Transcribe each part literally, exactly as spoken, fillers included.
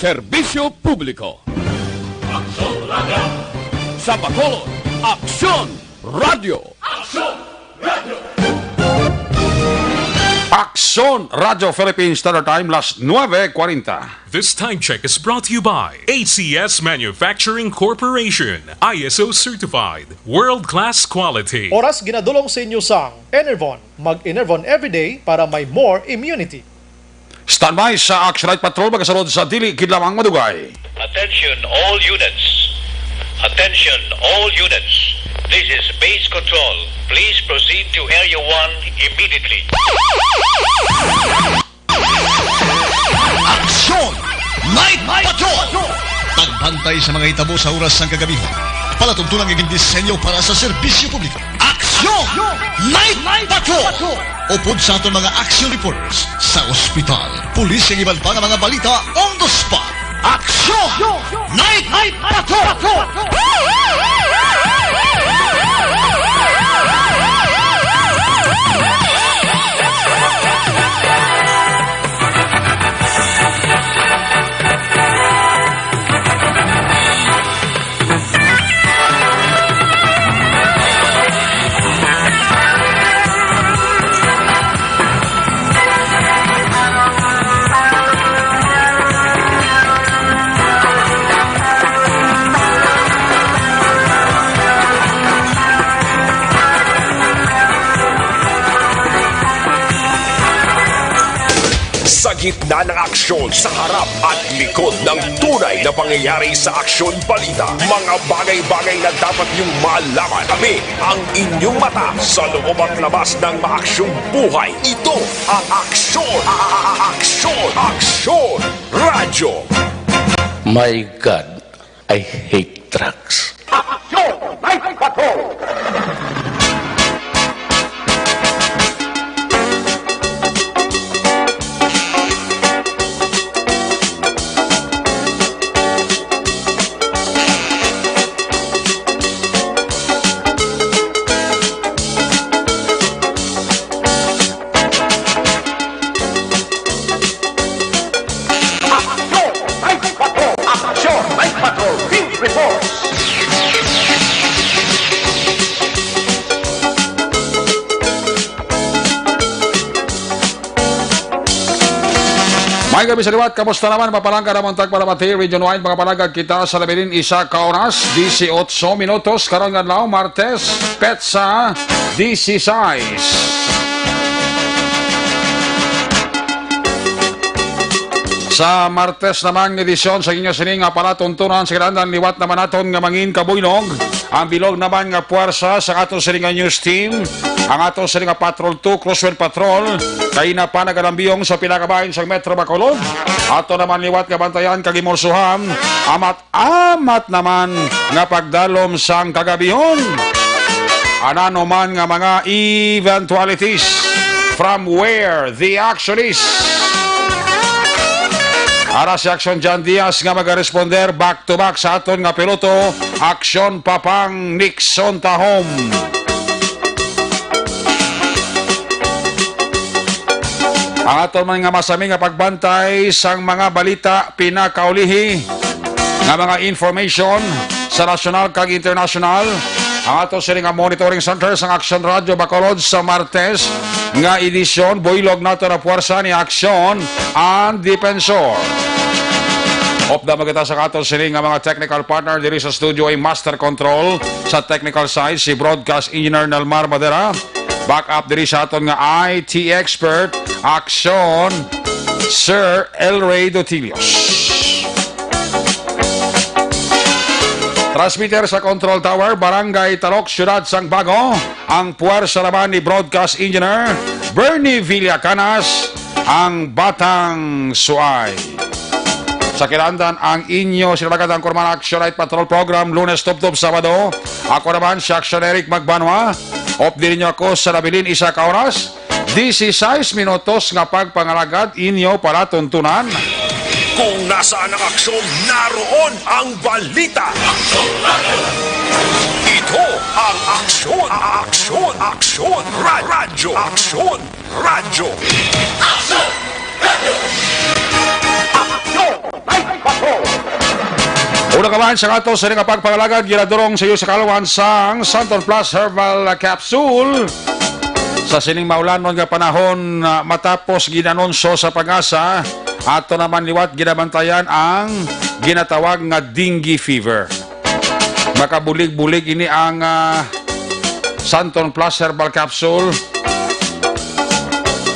Serbisyo Publiko. Aksyon Radio. Sa Bacolod, Aksyon Radio. Aksyon Radio. Aksyon Radio Philippines Standard Time, las nuebe cuarenta. This time check is brought to you by A C S Manufacturing Corporation, I S O certified, world-class quality. Oras ginadulong sa inyo sang Enervon. Mag-Enervon everyday para may more immunity. Standby sa Action Night Patrol, magasunod sa dili gid lamang madugay. Attention all units. Attention all units. This is Base Control. Please proceed to Area one immediately. Action Night Patrol! Pagbantay sa mga hitabo sa oras sang kagabi. Palatuntunan nga gindisenyo para sa serbisyo publiko. Aksyon! Night Patrol! Upod sa aton mga action reporters sa ospital, pulis, kag iban pa nga mga balita on the spot. Aksyon! Night Patrol! Sa gitna ng aksyon, sa harap at likod ng tunay na pangyayari sa Aksyon Balita, mga bagay-bagay na dapat niyong malaman. Kami ang inyong mata sa loob at labas ng maaksyong buhay. Ito ang Aksyon, a-, a-, a-, Aksyon, Aksyon Radyo. My God, I hate drugs. Aksyon! Night Patrol! Aksyon! Night Patrol! Aksyon! Night Patrol! Field Reports! May gabi sa liwat, kamusta naman? Mapalangga naman tagpalamati, region-wide, mga palagag kita sa labilin isa ka oras, dieciocho minutos, karon nga adlaw, Martes, petsa dieciséis. Sa Martes naman nga edisyon sa inyo sini nga palatuntunan, sa kinahanglan liwat naman naton nga mangin kabuylog ang bilog naman nga puwersa sa aton sini nga news team, ang aton sini nga Patrol two, Crosswind Patrol, kaina pa nagalambiyong sa pila ka bahin sang Metro Bacolod. Ato naman liwat nga bantayan kag imorsuhan, amat amat naman nga pagdalom sang kagabihon. Anano man nga mga eventualities, from where the action is. Ara si Aksyon John Diaz nga magaresponder back to back sa aton nga piloto, Aksyon Papang Nixon Tahom. Ang aton man nga masami nga pagbantay sang mga balita pinakaulihi nga mga information sa nasyonal kag internasyonal. Ang ato sini nga monitoring center sang Aksyon Radyo Bacolod sa Martes nga edisyon, buylog nato na puwersa ni Aksyon ang Depensor. Upda mo kita sa ato sini nga mga technical partner diri sa studio, ay master control sa technical side, si broadcast engineer Nelmar Madera. Back up diri sa aton nga I T expert, Aksyon, Sir El Rey Dotilios. Transmitter sa Control Tower, Barangay Talok, Siyudad sang Bago. Ang puwersa naman ni Broadcast Engineer Bernie Villacanas, ang Batang Suay. Sa kinahanglan ang inyo sinabagatang Kurman Action Night Patrol Program, Lunes tubtob Sabado. Ako naman si Action Eric Magbanwa. Updi ninyo ako sa nabilin isa ka oras, dieciséis minutos nga pagpangalagad inyo palatuntunan. Kung nasaan ang aksyon, naroon ang balita. Ito ang Aksyon, Aksyon, Aksyon, Ra-, Radyo, Aksyon Radyo. Aksyon! Radyo! Aksyon! Night Patrol! Mga kabahin, sa ato sa nga pagpangalagad, ginadurong sa iyo sa kalawan sang Santon Plus Herbal Capsule. Sa sining maulanon nga panahon, ah, matapos ginanunsyo sa PAGASA, ato naman liwat ginabantayan ang ginatawag nga dengue fever. Makabulig-bulig ini ang, ah, Santon Plus Herbal Capsule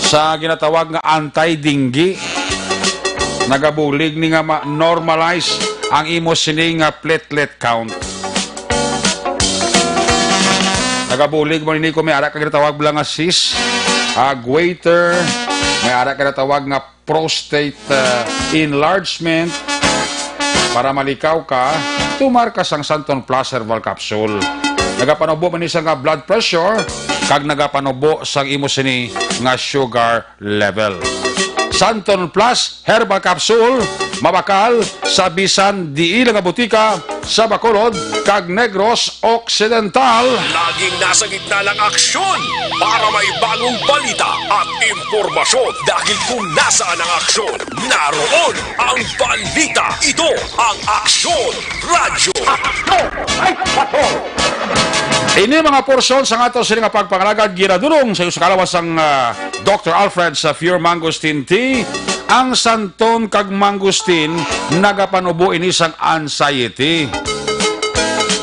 sa ginatawag nga anti-dengue. Nagabulig ni nga ma-normalize ang imo sini nga platelet count. Nagabulig mo nini kung may ara ka ginatawag bala nga cyst, ah, goiter, may ara ka ginatawag nga prostate, ah, enlargement. Para malikaw ka, tumar ka sang Santon Plus Herbal Capsule. Nagapanubo man ni sa nga blood pressure, kag nagapanubo sang imo sini nga sugar level. Santon Plus Herbal Capsule, mabakal sa bisan diin nga butika sa Bacolod kag Negros Occidental. Laging nasa gitna ng aksyon para may bagong balita at impormasyon. Dahil kung nasaan ang aksyon, naroon ang balita. Ito ang Aksyon Radyo. Ini mga porsyon sa ato sini nga pagpangalagad ginadulong sa iyo sa kalawas sang, ah, Doctor Alfred sa Pure Mangosteen Tea. Ang santon kag mangosteen nagapanubo ini sang anxiety.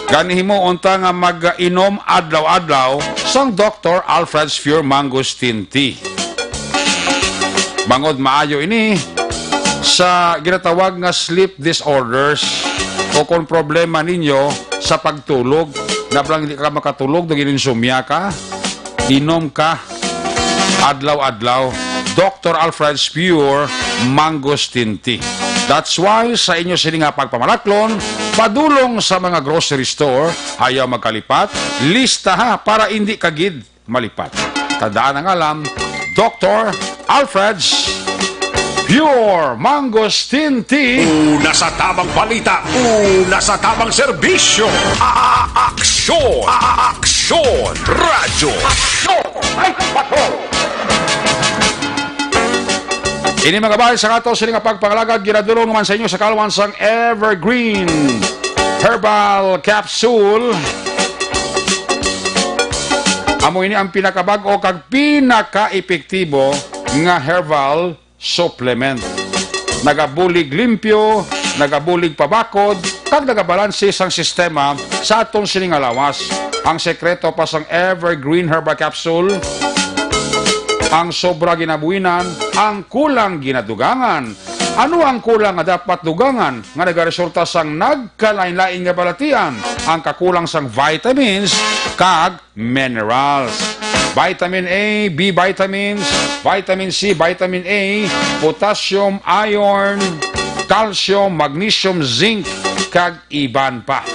Gani himo unta nga mag-inom adlaw-adlaw sang Doctor Alfred's Pure Mangosteen Tea. Bangod maayo ini sa ginatawag nga sleep disorders o kung problema ninyo sa pagtulog, na bala hindi ka makatulog, daw insomnia ka, inom ka adlaw-adlaw Doctor Alfred's Pure Mangosteen Tea. That's why sa inyo sini nga pagpamalaklon, padulong sa mga grocery store, ayaw magkalipat, lista ha, para hindi ka gid malipat. Tandaan ang alam, Doctor Alfred's Pure Mangosteen Tea. Una sa tamang balita, una sa tamang serbisyo. A-, aksyon, a-, aksyon, radyo. Aksyon, ay bato. Ini mga bahay sa ato sini nga pagpangalagad ginadulong naman sa inyo sa kalawan sang Evergreen Herbal Capsule. Amo ini ang pinakabag-o kag pinaka-epektibo nga herbal supplement. Nagabulig limpyo, nagabulig pabakod, kag nagabalanse sang sistema sa aton sini nga lawas. Ang sekreto pa sang Evergreen Herbal Capsule, ang sobra ginabuhinan, ang kulang ginadugangan. Ano ang kulang nga dapat dugangan nga nagaresulta sang nagkalain-lain nga balatian? Ang kakulang sang vitamins kag minerals. Vitamin A, B vitamins, vitamin C, vitamin A, potassium, iron, calcium, magnesium, zinc, kag iban pa.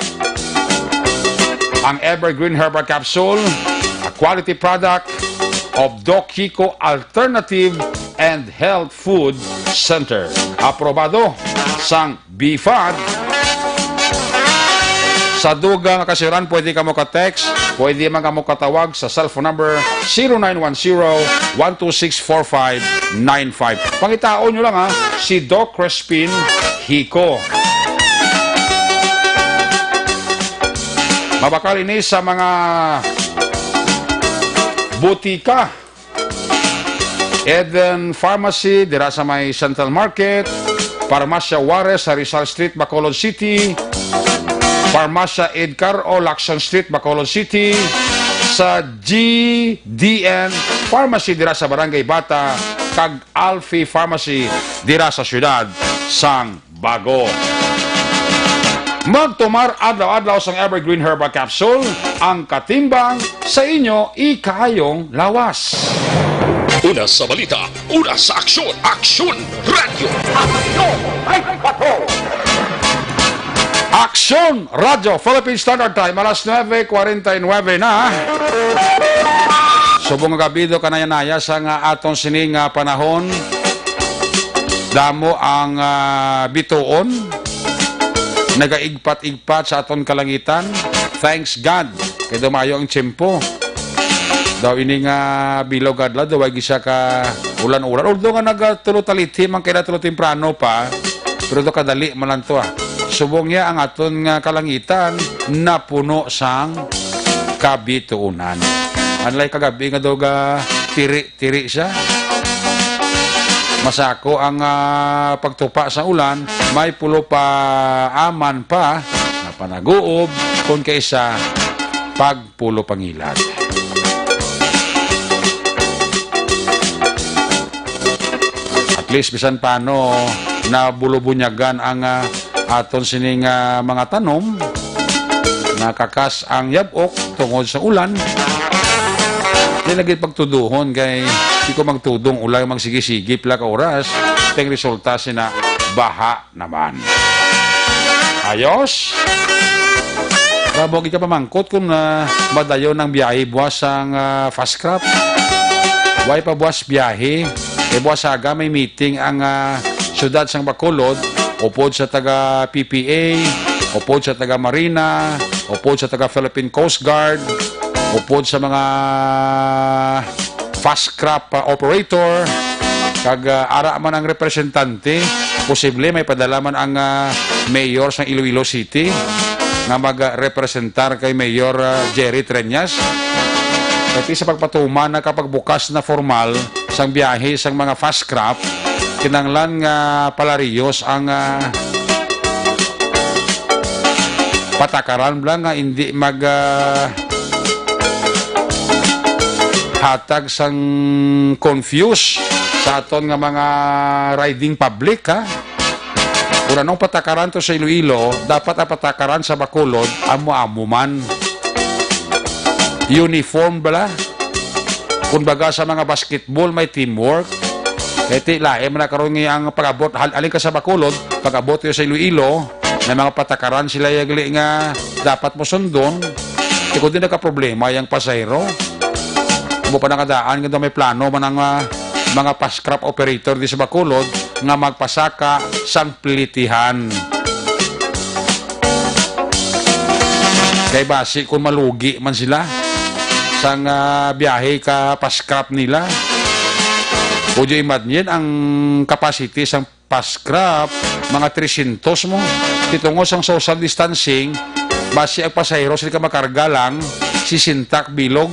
Ang Evergreen Herbal Capsule, a quality product of Doc Kiko Alternative and Health Food Center. Aprobado sang BFAD. Sa dugang nga kasiran, pwede kamo ka-text, pwede man kamo katawag sa cellphone number zero nine one zero, one two six, four five nine five. Pangitaon nyo lang, ha, si Doc Crispin Hico. Mabakal ini sa mga butika. Eden Pharmacy dira sa may Central Market, Farmacia Juarez sa Rizal Street, Bacolod City, Farmacia Edcar o Lacson Street, Bacolod City, sa G D N Pharmacy dira sa Barangay Bata, kag Alfie Pharmacy dira sa siyudad sang Bago. Magtumar adlaw-adlaw sang Evergreen Herbal Capsule, ang katimbang sa inyo ikaayong lawas. Una sa balita, una sa aksyon, Aksyon Radyo. Aksyon! Ay, bato! Aksyon Radyo, Philippine Standard Time, alas nuebe kwarenta y nuebe na. Subong nga gabi do kanaya-naya sa nga aton sini nga panahon. Damo ang, ah, bituon. Nagaigpat-igpat sa aton kalangitan. Thanks God. Kay dumayo ang tiyempo. Daw ini nga bilog adlaw, daw way gid siya ka ulan-ulan. Although nga nagatulo talithi man kay natulo temprano pa, pero to kadali man lang to, ah. Subong niya ang aton nga kalangitan napuno sang kabituonan. Unlike kagabi nga daw ga tiri-tiri siya. Masako ang, ah, pagtupa sa ulan, may pulo pa aman pa na panaguob kon kaysa pagpulo pangilad. At least, bisan paano, nabulubunyagan ang, ah, aton sining, ah, mga tanom. Nakakas ang yab-ok tungod sa ulan. Di lagi pagtuduhon kay di ko magtudong ulan magsigi-sigi pila ka oras. Ting resulta sina baha naman. Ayos? Babo gid ka pamangkot kung, ah, madayon ang biyahe buwas sang, ah, fast crop. Way pa buwas biyahe. Kay buwas aga may meeting ang, ah, siyudad sang Bacolod, upod sa taga P P A, upod sa taga Marina, upod sa taga Philippine Coast Guard, upod sa mga fast crop, ah, operator, kag, ah, ara man ang representante, posible may padala man ang, ah, mayor sang Iloilo City nga mag-representar kay Mayor, ah, Jerry Treñas. Kay sa pagpatuman na kapagbukas na formal sang biyahe sang mga fast crop, kinahanglan nga palariyos ang, ah, patakaran bala nga hindi mag, ah, hatag sang confuse sa aton nga mga riding public, ha? Kung anong patakaran to sa Iloilo, dapat ang patakaran sa Bacolod, amo-amo man. Uniform bala. Kung baga sa mga basketball, may teamwork. Kaya ti, lain man na karon nga ang pag-abot, hal-, halin ka sa Bacolod, pag-abot ka sa Iloilo, may mga patakaran sila yagli nga dapat mo sundon. Di ko din nagka-problema yung pasahero. Mo pa nakadaan nga daw may plano man ang, ah, mga fast crop operator di sa Bacolod nga magpasaka sang plitihan. Kay basi kung malugi man sila sang, ah, biyahe ka fast crop nila. Would you imagine ang capacity sang fast crop, mga trescientos mo. Di tungod sang social distancing, basi ang pasahero sila ka makarga lang, sesenta ka bilog.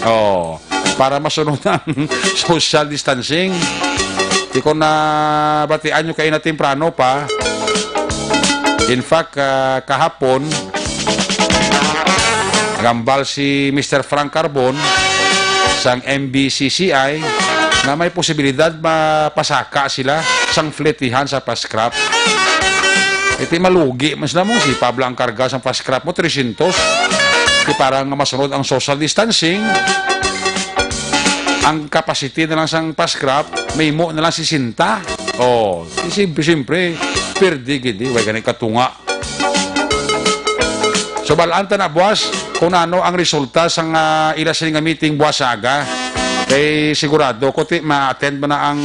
Oh, para masunod ang social distancing. Di ko na batian nyo kayo na temprano pa. In fact, ah, kahapon, gambal si Mister Frank Carbon sang M B C C I nga may posibilidad mapasaka sila sang plitihan sa fast crop. Iti malugi man sila mo, si Pablo ang karga sang fast crop mo, trescientos. Di parang masunod ang social distancing. Ang capacity na lang sang fast crop, may mo na lang sesenta. Oh, di siyempre, siyempre, perdi gid, di, way gani katunga. So, balaan ta na, buwas, kung ano ang resulta sang, ah, ila sini nga meeting buwas sa aga. Kay sigurado ko, ti, ma-attend man na ang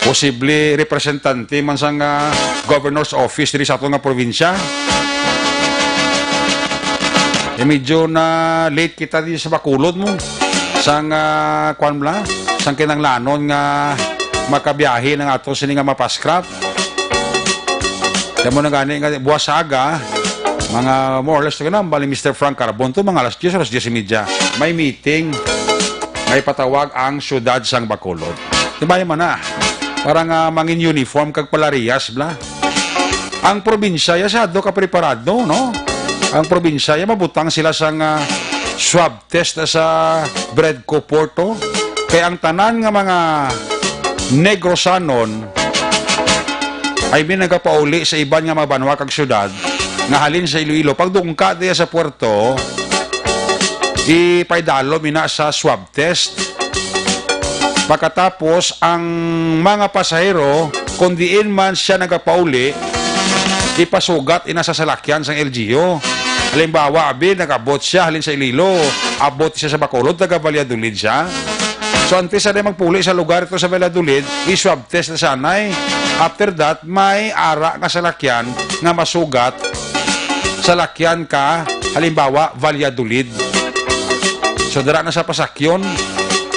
posible representante man sang, ah, governor's office diri sa aton nga probinsya. Eh, medyo na late kita di sa Bacolod mo. Sang, ah, kwan bala, sang kinanglanon nga makabiyahe ng ato sini nga mapaskrap. Kaya mo na gani nga buwas sa aga, mga more or less, na bali Mister Frank Carbon to, mga alas diyes, alas diyes y media. May meeting, may patawag ang siyudad sang Bacolod. Di ba, man na? Para nga mangin uniform kag palariyas, bla. Ang probinsya ya sa do ka preparado, no? Ang probinsya ya mabutang sila sang, ah, swab test sa Bredco Porto. Kay ang tanan nga mga Negrosanon, I mean, nagapauli sa iban nga mga banwa kag syudad nga halin sa Iloilo, pagdungka diya sa puerto, ipaidalom ina sa swab test. Pagkatapos, ang mga pasahero, kung diin man siya nagapauli, ipasugat ina sa salakyan sang L G U. Halimbawa, abi, nag-abot siya halin sa Iloilo, abot siya sa Bacolod, taga Valladolid siya. So, antes na magpuli sa lugar ito sa Valladolid, i-swab test na sanay. After that, may ara nga salakyan nga masugat, salakyan ka, halimbawa, Valladolid. So, dira na sa pasakyon,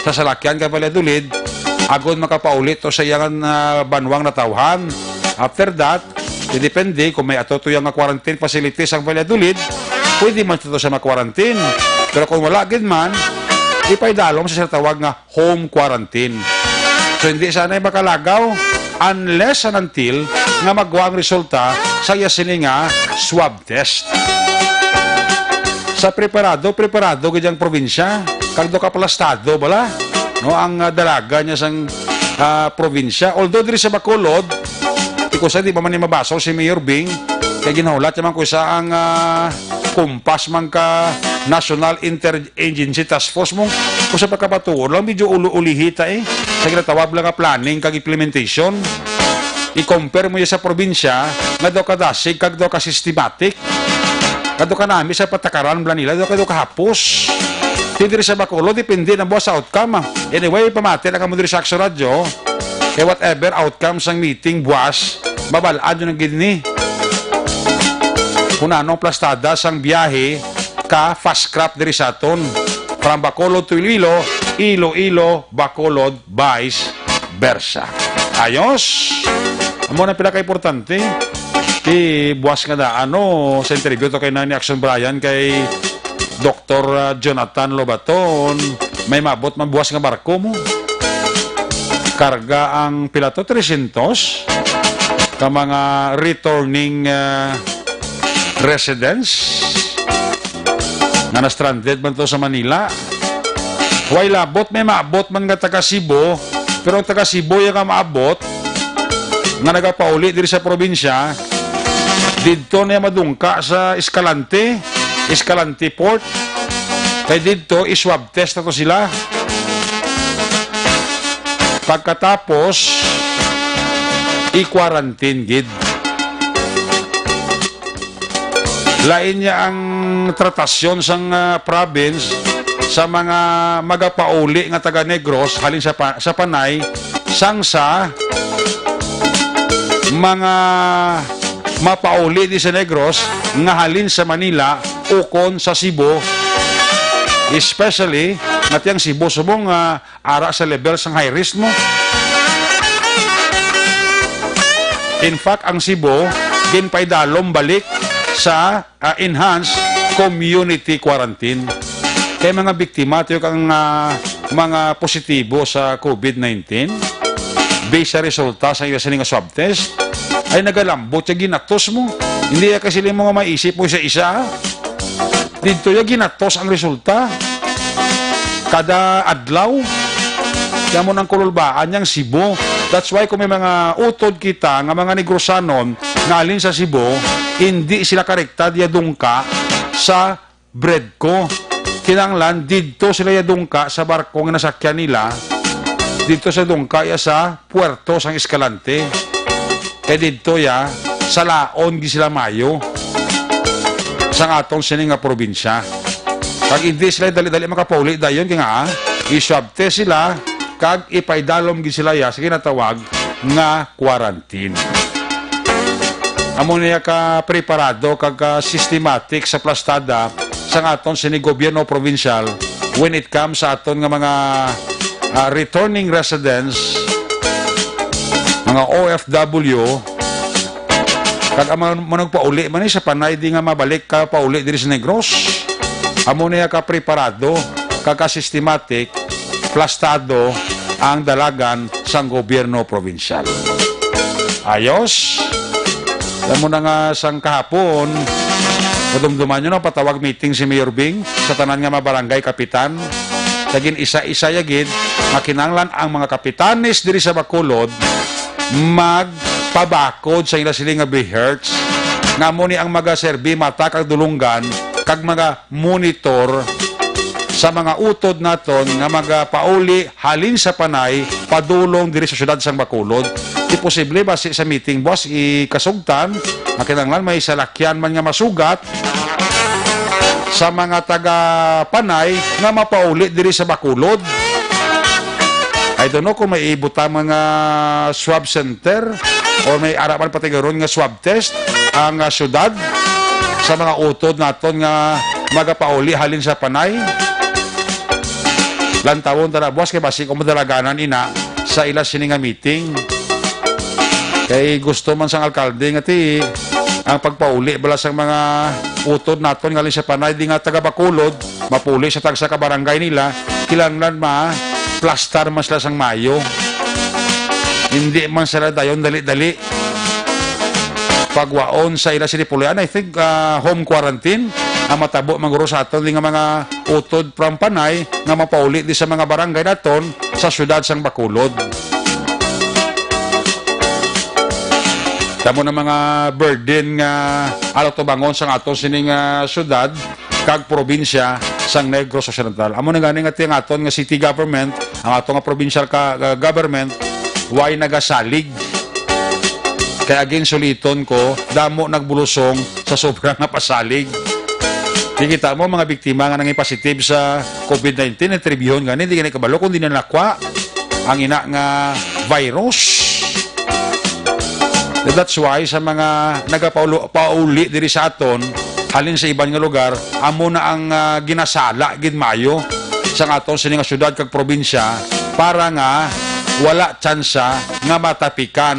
sa salakyan ka Valladolid, agod makapauli to sa iyang, ah, banwang natawhan. After that, depende kung may ato to yang nga quarantine facility sa Valladolid, pwede man to sa ma-quarantine. Pero kung wala gid man, ipaidalom sa tawag nga home quarantine. So, hindi sanay makalagaw unless and until nga magwa ang resulta sa iya sini nga swab test. Sa preparado, preparado gid ang probinsya. Kag do ka plastado bala, no, ang, ah, dalaga niya sang, ah, probinsya. Although diri sa Bacolod, di ko sa di pa man ni mabasaw si Mayor Bing, kay ginhulat naman ko sa ang, ah, kumpas man ka National Interagency Task Force mong kung sa pagkabatuo lang, medyo ulo-ulihi ta, eh, sa ginatawag lang nga planning kag implementation. I-compare mo iya sa probinsya nga daw kadasig kag daw ka-systematic. Kadto ka nami sa patakaran bala nila, daw kadto kahapos. Ti diri sa Bacolod, depende na buwas sa outcome, ah. Anyway, pamati lang kamo diri sa Action Radio. Kay whatever outcome sang meeting buwas, mabal-an nyo na gid ni. Kung ano ang plastada sang biyahe ka fast craft diri sa aton. From Bacolod to Iloilo, Iloilo, Bacolod, vice versa. Ayos! Amo na pila ka importante. Ti buwas nga daan, no, sa interview to kay Nani Action Brian kay Doktor, ah, Jonathan Lobaton, may maabot man buwas nga barko mo. Karga ang pila to, trescientos ka mga returning, ah, residents nga na-stranded man to sa Manila. Way labot, may maabot man nga taga Cebu, pero ang taga Cebu yung nga maabot, nga nagapauli diri sa probinsya, didto niya madungka sa Escalante, Escalante Port. Kay didto, i-swab test na to sila. Pagkatapos, i-quarantine gid. Lain niya ang tratasyon sang, ah, province sa mga magapauli nga taga Negros halin sa pa-, sa Panay sang sa mga mapauli di sa Negros nga halin sa Manila ukon sa Cebu, especially nga ti ang Cebu subong, ah, ara sa level sang high risk mo. In fact, ang Cebu ginpaidalom balik sa, ah, enhanced community quarantine. Kay mga biktima, tuyok ang, ah, mga positibo sa COVID nineteen, based sa resulta sa iya sini nga swab test, ay nagalambot siya, ginatos mo. Hindi ya kasi mo nga maisip mo isa-isa, ha? Didto ya ginatos ang resulta. Kada adlaw, kaya mo nang kululbaan yang Cebu. That's why kung may mga utod kita nga mga Negrosanon nga halin sa Cebu, hindi sila karekta diya dungka sa Bredco. Kinahanglan didto sila ya dungka sa barko nga nasakyan nila. Didto sa dungka ya sa puerto sang Escalante. Kay didto ya, salaon gid sila mayo sang aton sini nga probinsya. Kag hindi sila dali-dali makapauli dayon, kay nga, ah, i-swab test sila, kag ipaidalom gid sila ya sa ginatawag nga quarantine. Amo niya ka preparado kag ka systematic sa plastada sang aton sini gobyerno probinsyal when it comes sa aton nga mga, ah, returning residents, mga O F W, kag ang mga managpauli man ni sa Panay di nga mabalik ka pauli diri sa Negros. Amo niya ka preparado kag ka systematic, plastado ang dalagan sang gobyerno probinsyal. Ayos. Alam mo na nga sang kahapon, madumduman nyo na, patawag meeting si Mayor Bing sa tanan nga mga barangay kapitan. Kag gin-isa-isa ya gid, nga kinahanglan ang mga kapitanes diri sa Bacolod magpabakod sa ila sila nga BHERTs, nga amo ni ang magaserbi mata kag dulunggan kag maga-monitor sa mga utod naton nga magapauli halin sa Panay padulong diri sa siyudad sang Bacolod. Di posible ba si, sa meeting, boss, ikasugtan nga kinahanglan may salakyan man nga masugat sa mga taga Panay nga mapauli diri sa Bacolod? I don't know kung may ibutang mga swab center or may ara man patigaron nga swab test ang, ah, syudad sa mga utod naton nga magapauli halin sa Panay. Lantawon ta na, boss, kay basi ko madalaganan ina sa ila sini nga meeting. Kay gusto man sang alkalde nga ti ang pagpauli bala sang mga utod naton ngalin sa Panay, di nga taga Bacolod, mapauli sa tagsa ka barangay nila, kinahanglan ma-plastar man sila sang maayo. Hindi man sila dayon dali-dali pagwaon sa ila sini puloy-an. I think, ah, home quarantine ang matabo man guro sa aton di nga mga utod from Panay nga mapauli di sa mga barangay naton sa siyudad sang Bacolod. Damo na mga burden nga atubangon sang aton sining, ah, siyudad kag probinsya sang Negros Occidental. Amo na gani nga ti ang aton nga city government, ang aton nga provincial ka, ah, government, way nagasalig. Kay again, suliton ko, damo nagbulusong sa sobra nga pasalig. Kikita mo, mga biktima nga nangin positive sa COVID nineteen, interbyuhon gani, di gani kabalo kung di na nakwa ang ina nga virus. That's why sa mga nagapaulo-, pauli diri sa aton, halin sa iban nga lugar, amo na ang, ah, ginasala gid maayo sang aton sini nga syudad kag probinsya para nga wala tsansa nga matapikan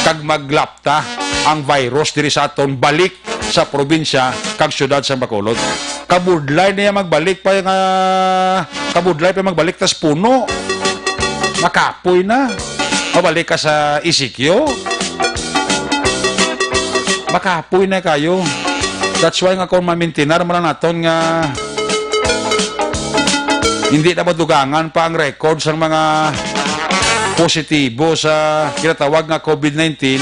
kag maglapta ang virus diri sa aton balik sa probinsya kag syudad sa Bacolod. Kabudlay niya magbalik pa nga, kabudlay pa magbalik tas puno. Makapoy na. Mabalik ka sa E C Q. Makapoy na kayo. That's why nga kung mamintinar man lang naton nga hindi na madugangan pa ang record sang mga positibo sa ginatawag nga COVID nineteen,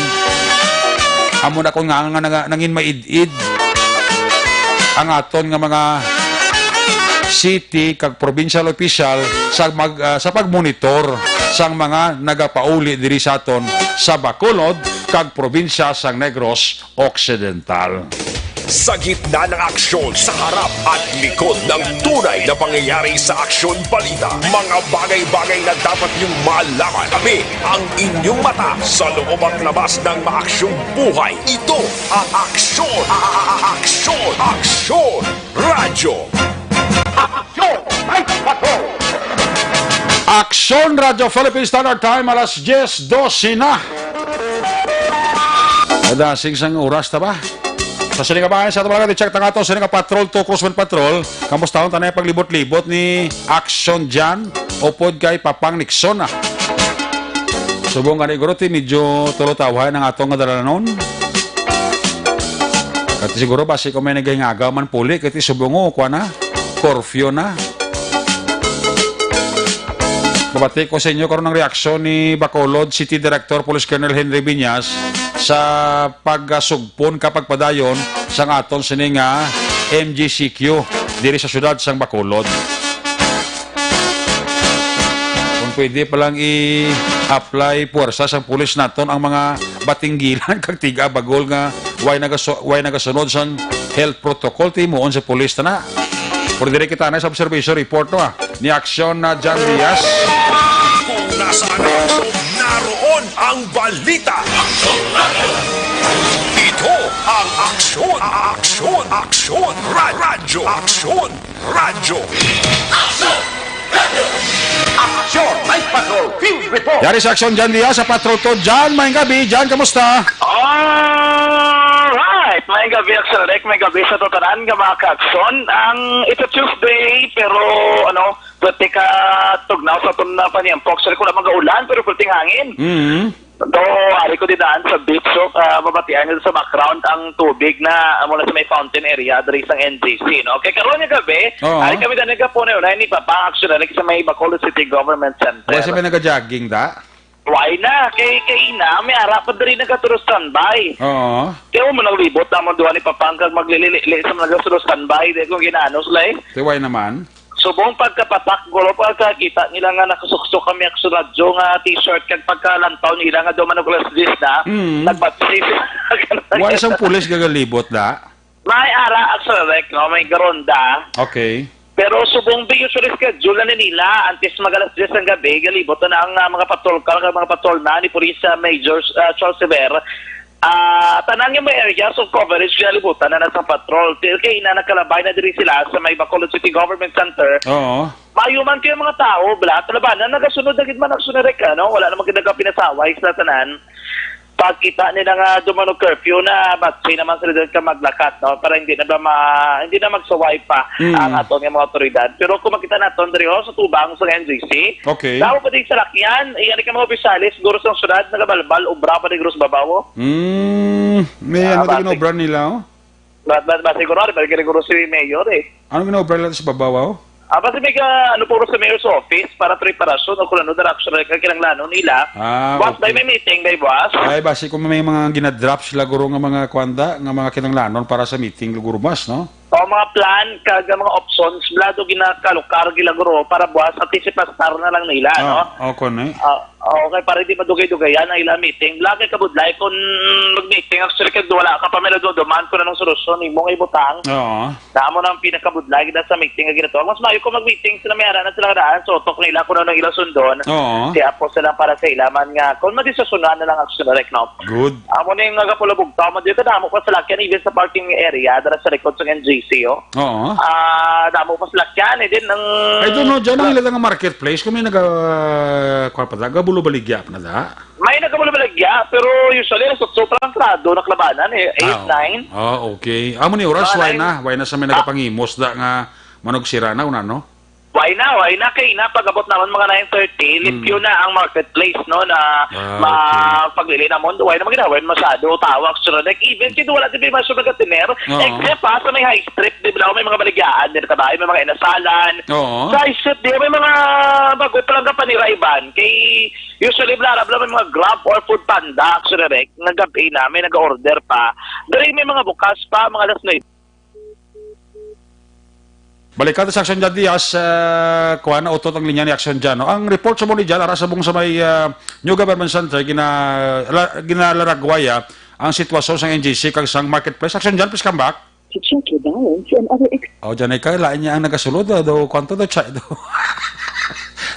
amo na kon nga, nga, nga nangin maid-id ang aton nga mga city kag provincial official sa mag-, ah, sa pagmonitor sang mga nagapauli diri sa aton sa Bacolod kag probinsya sang Negros Occidental. Sa gitna ng aksyon, sa harap at likod ng tunay na pangyayari sa Aksyon Balita, mga bagay-bagay na dapat niyong malaman. Kami ang inyong mata sa loob at labas ng maaksyong buhay. Ito ang Aksyon, a-, a-, a-, Aksyon, Aksyon Radyo. Aksyon! May patrol! Aksyon Radyo Philippine Standard Time, alas diyes dose na. Nadasig sang oras ta ba? Sa sini nga bayan sa ato mga check tangato, sini nga patrol to, Cruzman Patrol. Kamusta ang tanay paglibot-libot ni Aksyon Jan? Upod kay Papang Nixon, ah. Subong gani, guro, ti medyo tulotawhay ang atong nga dalanon. Kati siguro, basi kung may nagahingagaw man puli, kati subong, oh, kuha na, curfew na. Mabati ko sa inyo karon ang reaksyon ni Bacolod City Director Police Colonel Henry Viñas sa pagsugpon ka pagpadayon sang aton sini nga M G C Q diri sa siyudad sang Bacolod. Kung pwede pa lang i-apply puwersa sang pulis naton ang mga batinggilan kag tiga Bacol nga way nagaso-, way nagasunod sang health protocol, timuon sa pulis ta na. Pero diri kita na sa observation report, no, ah, ni Aksyon na John Diaz. Kung nasaan ang aksyon, naroon ang balita. Ito ang Aksyon, Aksyon, Aksyon, Ra-, Radyo, Aksyon. Radyo. Aksyon! May patrol! Field report! Yari sa Aksyon, Jan Diaz sa Patrol to. Jan, maayong gabi. Jan, kamusta? Alright! Maayong gabi, Aksyon Rek. Maayong gabi sa tanan nga mga ka-Aksyon. Ang, it's a Tuesday, pero, ano, pwerte ka tugnaw sa aton na paniyempo. Actually, kung naman gaulan, pero pwerte hangin. Mm. Though, ari ko di daan sa beach, so, ah, mabatian nyo sa background ang tubig na, ah, mula sa may fountain area, diri sa N G C, no? Kay karon nga gabi, Oo. ari kami daan nagkapunay-unay ni Papa, actually, sa may Bacolod City Government Center. Wala siya may nag-jogging, da? Why na? Kay, kay ina, may ara pa diri nagkaturo standby. Oo. Kaya mo naglibot naman duha ni Papa ang kag maglili-li sa mga standby. Di kung ginaano sila eh. Di why naman? Subong pagkapatak, guro, pagkakita nila nga nakasuksok kami ako sa radyo nga t-shirt, kag pagkalantaw nila nga daw manuglas dis na, Mm. nagbatsis. Why sang pulis gagalibot, da? May ara, Aksyon Rek, no? May garonda. Okay. Pero subong di usually schedule na nila, antes mag alas diyes ng gabi, galibot na ang, ah, mga patrol car, mga patrol na ni Police, ah, Major, ah, Charles Sever. Ah, tanan nga may areas of coverage nga libutan na sa patrol. Til kay na nakalabay na diri sila sa may Bacolod City Government Center. Oo. Maayo man kayo mga tao, bla, talabanan, nagasunod na gid man ang sunod, ano? Wala namang ginagapinasaway sa tanan. pagkita nila nga dumano curfew na, batsi naman sila dyan ka maglakat, no? Para hindi na ba ma-, hindi na magsaway pa Mm. ang aton nga mga otoridad. Pero kung makita naton diri, oh, sa tubang sa N G C, Okay. daw pa din salakyan, iya ni ka mga opisyales, siguro sa syudad, nagabalbal, obra pa din siguro sa babaw, oh. Mm, may Ah, ano, di bati. Kinobra nila, oh? Ba, ba, ba, siguro, ano ba, siguro si Mayor, eh. Ano ginaobra nila sa babaw, oh? Ah, basta may ka, ano po sa mayor's office para preparasyon o kung ano direction na kinahanglanon nila. Ah, Buwas ba okay. may meeting, may buwas? Ay, basi kung may mga ginadraft sila, guro, nga mga kwanda, nga mga kinahanglanon para sa meeting, guro, mas, no? O mga plan, kag mga options, blado ginakalukar gila, guro, para buwas, at least ipastar na lang nila, no? Ah, okay na eh. Ah, okay, para di madugay-dugayan ang ilang meeting. Wala kay kabudlay kung mag-meeting, actually, kag wala ka pa may naduduman kung anong solusyon imo nga ibutang. Oo. Damo na ang pinakabudlay gid sa meeting nga ginatawag. Mas maayo kung mag-meeting sila, may ara na sila nga daan sa utok nila kung ano ang ilang sundon. Oo. Kaya po sila para sa ilaman nga kung madisisunan na lang aksyon direct, no? Good. Amo na yung nagapulabog tao, madyo ka damo pa salakyan even sa parking area dara sa likod sa N G C, oh. Oo. Ah, damo pa salakyan, eh, din ang Ay, doon, no, dyan ang ilang marketplace. Kami naga, kuwan pa, nagabulo-baligya pa na da. May nagabulo-baligya, pero usually, alas otso pa lang sarado, naklabanan, eh, eight, Ah, oo. nine. Ah, okay. Amo ni oras, Mga why nine. na? Why na sa may Ah. nagapangimos da nga manugsira na, una, no? Why na? Why na? Kay na, pag-abot naman mga nine thirty, Hmm. limpyo na ang marketplace, no? Na Ah, ma-, okay. paglili na mo, why na maginawa masyado, tawag, sunod. Like, even kung wala din may masyado nagkatiner, Oo. except pa sa may high street, di ba, may mga baligyaan, din ka ba? May mga inasalan. Oo. Sa high street, di, may mga bago pa lang kapanira iban. Kay, usually, bla, bla, may mga Grab or Food Panda, actually, Rek, nga gabi na, may nag-order pa. Dali may mga bukas pa, mga alas nine. Balikan ta sa Action Jan Diaz, ah, kuwan, nautot ang linya ni Action Jan, no? Ang report sa mo ni Jan, ara sa bung sa may, ah, New Government Center, gina-, la-, ginalaragwaya ang sitwasyon sa N G C kag sang marketplace. Action Jan, please come back. To check your balance and other ex- Oh, dyan ay ka, lain niya ang nagasulod, ah, do, kwanto do, check do.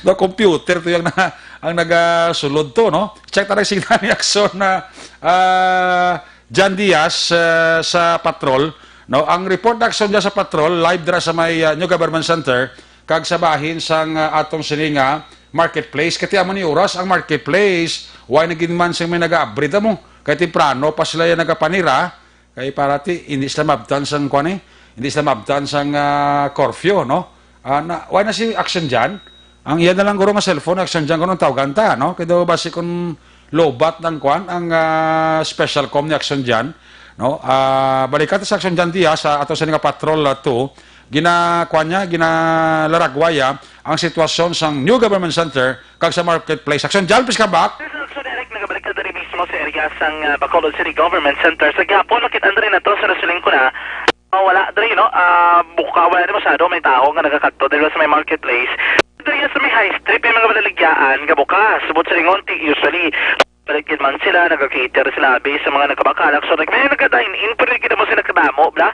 Do, computer to yung na, ang nagasulod to, no? Check ta lang signal ni Action na, ah, Jan Diaz, ah, sa patrol, no? Ang report na Action dyan sa patrol, live dira sa may, ah, New Government Center, kag sa bahin sang, ah, atong sini nga marketplace. Kati amo ni oras ang marketplace, why na gid man sing may nag-aabri ta mo? Kay temprano pa sila yan nagapanira, kay parati, hindi sila mabtan sang, kuwan eh, hindi sila mabtan sang, ah, curfew, no? Ah, na, why na si Action dyan? Ang iya na lang guro nga cellphone, Action dyan, guro ang tawgan ta, no? Kaya daw basi kung lobat ng, kuwan, ang, ah, special com ni Action dyan, no? Ah, balikan ta sa Action dyan, Diaz, sa ato sa nga patrol, ah, two, gina, kuwan niya, ginalaragwaya ang sitwasyon sa New Government Center kag sa marketplace. Action dyan, please come back. Sir Action Eric, nagabalik ka diri mismo sa area sang, ah, Bacolod City Government Center. Sa gihapon, makita na rin nato sa nasuling ko na. Oh, wala diri, no? Ah, buka, wala rin masyado. May tao nga nagakadto diri sa may marketplace. Diri sa may high street, may mga malaligyaan nga bukas. But sa lingon, ti, usually, balik gid man sila, nagka-cater sila, abi, sa mga nagkabakal. So, like, may nagka-dine-in, pero hindi naman sila kadamo, bla?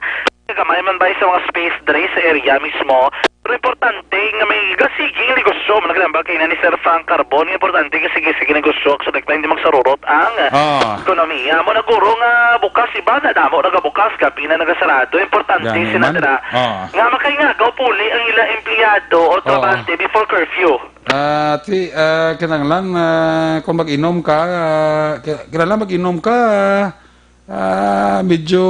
Gamay man ba sa mga space diri sa area mismo? Pero importante nga may gasiging negosyo. Nagdambal kay na ni Sir Frank Carbon. Importante nga sige-sige negosyo. So, like, hindi magsarurot ang Ah. ekonomiya. Mo na guro nga bukas, iba na damo nagabukas, gabi na nagasarado. Importante Gani sila man. dira Ah. nga makaingagaw puli ang ila empleyado o Oo. trabahante before curfew. Ah, ti, ah, kinahanglan, ah, kung mag-inom ka, ah, ki-, kinahanglan mag-inom ka, ah, medyo,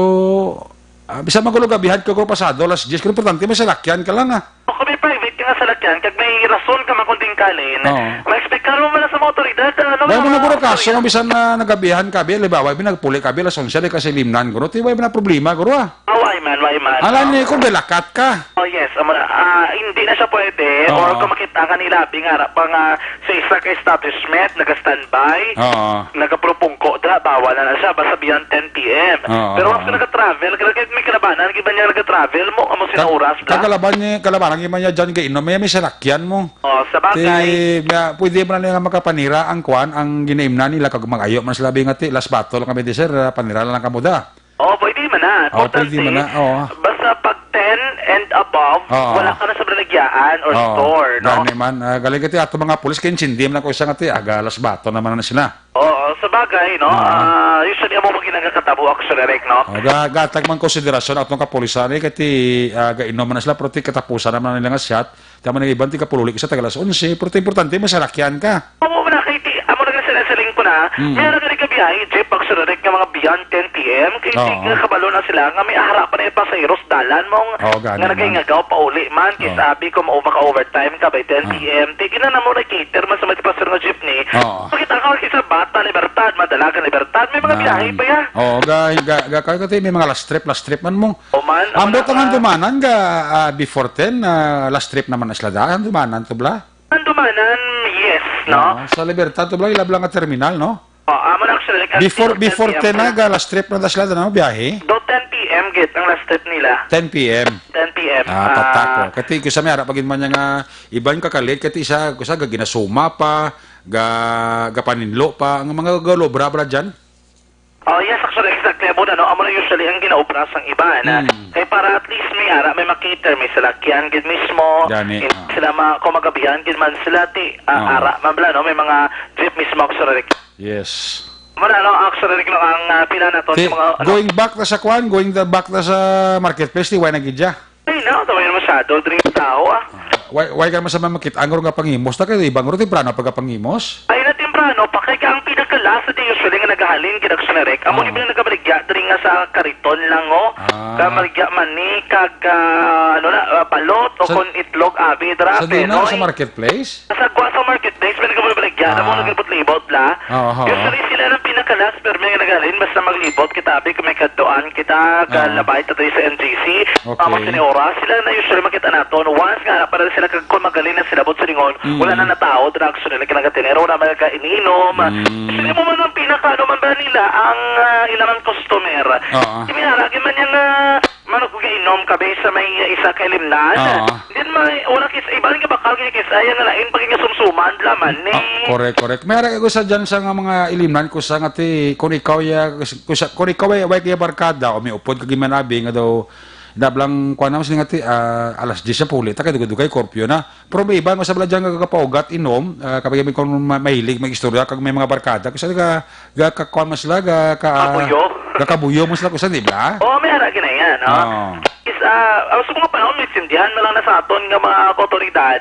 ah, bisan magulo gabihan ka, kung pasado alas diyes, kung importante, may salakyan ka lang, ah. O kung may private ka nga salakyan, kag may rason ka man kung tingkalin, Oo. ma-expect ka naman sa mga otoridad, ah, no, Dahil mo mga naguro kaso, otoridad. nga bisan na nagabihan ka, bi, halimbawa, bi, nagpuli ka, bi, alas onse, di ka sa Limnan, guro, ti, may na problema, guro, ah. Ah, why man, why man? Alam Oo. niyo, kung dalakat ka. Oh, yes. Amo na. Ah, hindi na siya pwede. Oo. Or kung makita ka nila, bingarap pa nga sa isa ka establishment, nag-standby, Oo. nagapropungko, dra, bawal na, na siya, basta beyond ten P M. Oo, Pero once oo. ka nag-travel, kaya may kalabanan, iba niya nag-travel mo, amo Ka-, sina oras, bla? kagalaban niya, kalabanan niya man niya dyan, kainom, may, may salakyan mo. Oh, sa bagay. Ti, nga, pwede mo na nila makapanira ang kwan, ang ginaimnan nila, kag mag-ayo man sila, bi nga ti, last battle kami di, sir, ah, panira na lang kamo da. Oh, pwede man na. Oh, pwede Importante, man na, oo. basta pag ten and above, Oo. wala ka na sa balagyaan or Oo. store, no? Gani man. Ah, galing ka ti ato mga pulis, kay intindi man ako isa nga ti, aga alas bato naman na sila. Oo, sa bagay, no? Oo. Ah, usually, amo mo ginagakatabo, actually, Rick, no? Oh, ga-, gatag man konsiderasyon atong kapulisan, eh, kay ti, ah, gainom man na sila, pero ti katapusan naman nila nga shot. Tama na iban, ti kapululi ka sa taga alas onse, pero ti importante, masalakyan ka. Amo man na, kay ti, amo na Nasiling ko na, Mm. may ara gani ka biyahe, jeep, pag sunarik nga mga beyond ten P M, kay Oo. di ka kabalo na sila nga may ara pa na yung pasahero sa dalan mo, Oo, gani nga man. nagahingagaw pa uli man, kay Oo. sabi ko, mao maka-overtime ka by ten P M. Ah. Di gina na mo na cater man sa mga pasahero nga jeepney. Oo. Pakita ka kay sa Bata Libertad, Madalagan Libertad, may mga Nan. biyahe pa ya. Oo, ga, ga, ga, kay may mga last trip, last trip man mo. O man, Ambot ano ang na? handumanan ga, ah, before ten, ah, last trip naman na sila da. Handumanan to bla? Handumanan, yes, no? Oo, sa Libertad to bla, ila bla nga terminal, no? Oh, amo na actually, like, Before, until before ten P M ten na sila. ga, last trip na da sila da, no? Biyahe? Do ten P M gid ang last trip nila. Ten P M. Ten P M. Ah, Ah, patako. Kati ko sa may ara pa gid man niya nga iban ka kalit, kati isa, kusa ga ginasuma pa, ga, gapaninlo pa, ang mga galobra bla dyan. Oh, yes, actually, exactly. Amo na, no? Amo na usually ang ginaobra sang iba, na Mm. kay para at least may ara, may makita, may salakyan gid mismo. Gani, In-, ah. sila ma-, kung magabihan gid man sila, ti, ah, Ah. ara man bala, no? May mga jeep mismo, actually. Yes. Amo na, no? Actually, no, ang, ah, pila na to Ti, sa mga, ano, going back na sa kwan, going the back na sa marketplace, ti, why na gid siya? Ay, no, tama yun masyado. Diri sa tao, ah. Why, why ka naman sa mamakit? Ang nga pangimos na kayo, ibang ruti, temprano pagkapangimos? Ay, na temprano pa. Kaya ang pinaka-last na usually nga naghahalin, ginagsunarek. Amo Oo. ni pinang nagabaligya, diri nga sa kariton lang, oh. Ah. Ka maligya man ni, kag, ah, ano na, ah, balot, o Sa, kung itlog, abi, dra, sa di na, penoy. Sa marketplace? Sa Guasa Marketplace, may nagabaligya. Ah. Amo naglibot-libot la. Oo, oo. Usually, sila ang pinaka-last, pero may naghalin, basta maglibot kita, abi, kung may kaduan kita, ka Ah. labay ta diri sa N G C, Okay. tama sa ni oras, sila na usually makita naton. Once nga, para sila, kag kung magaling na sila, but sa lingon, Mm. wala na natao, drugs, sila nagkanagatiner, wala man nagkaininom. Mm. Usually, mo man ang pinaka, ano man ba nila, ang, ah, ilaman customer. Oo. Hindi man, lagi man yung, ah, Mano ko gainom kami sa may isa ka ilimnan. Oo. Then may, wala kis-, iba rin ka bakal, kaya kis-, ay, ang lain, pag nga sumsuman, laman, ni. Ah, correct, correct. May ara ko sa dyan sa nga mga ilimnan, kusa nga ti, kung ikaw ya, kusa, kung ikaw ay, way kaya barkada, o may upod ka gimanabi, nga daw, nablang, kuha naman sila nga ti, ah, alas diyes na puli, ta kay dugay-dugay, curfew na. Pero may iba, nga sa bala dyan, nga kapaugat, inom, ah, kapag may kung ma-, mahilig, mag-istorya, kag may mga barkada, kusa ka, Gakakuan man sila, gaka-, Kabuyo. gakabuyo man sila, kusa, di ba? Oo, may ara gina yan, no? Oo. Is, ah, ang sa mga panahon, may sindihan man lang na sa aton nga mga awtoridad,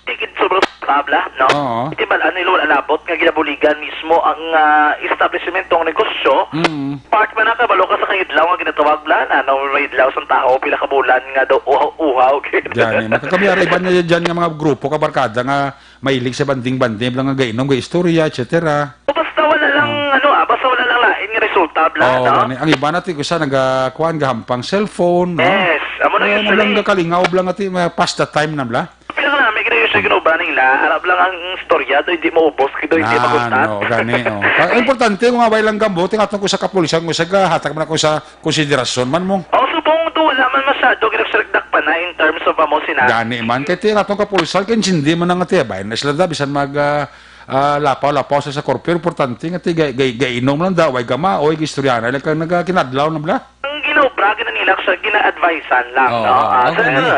tikid sobrang tabla, no? Oo. Di ba, ano, ilo, alabot nga ginabuligan mismo ang, ah, establishment, ang negosyo. Mm. Part man na, kabalo ka sa kahidlaw nga ginatawag bla, na, no, may idlaw sa tao, pila ka bulan nga daw, uhaw-uhaw, gid. Gani, makakami, ara, iban na dyan nga mga grupo, kabarkada nga, mahilig sa banding-banding, lang nga gainom, gaistorya, et cetera. O, basta wala lang, Oh. ano, ah, basta wala lang lain nga resulta, bla, Oh, no? Gani. Ang iba natin, kusa, nagakuan, gahampang cellphone, no? Yes, amo na Ayan, usually. Lang gakalingaw, lang ati, ma-, pass the time na, bla. Pero nga, may ginayon siya ginobra nila, harap lang ang istorya, do hindi maubos, do hindi Ah, maguntat. No, gani, oh. Ang importante, kung away lang gambo, tingatong ko sa kapulisan, kung sa gahatag man ako sa konsiderasyon man mo. Oh, subong to, wala man masyado ginagsalagdak pa na in terms of amo sina- Gani man, kay ti ang atong kapulisan, kay hindi man ang ati, bay, na sila da, bisan mag, ah, ah, lapaw-lapaw sa, sa korpyo, importante nga ti, gay, gay, gainom lang da, way gama, oy, gistoryahan, lang kang nagakinadlaw na bla. Ang ginaobra, gina nila, sa gina-advisean lang, Oo, no? Ah, oo, sir, gani.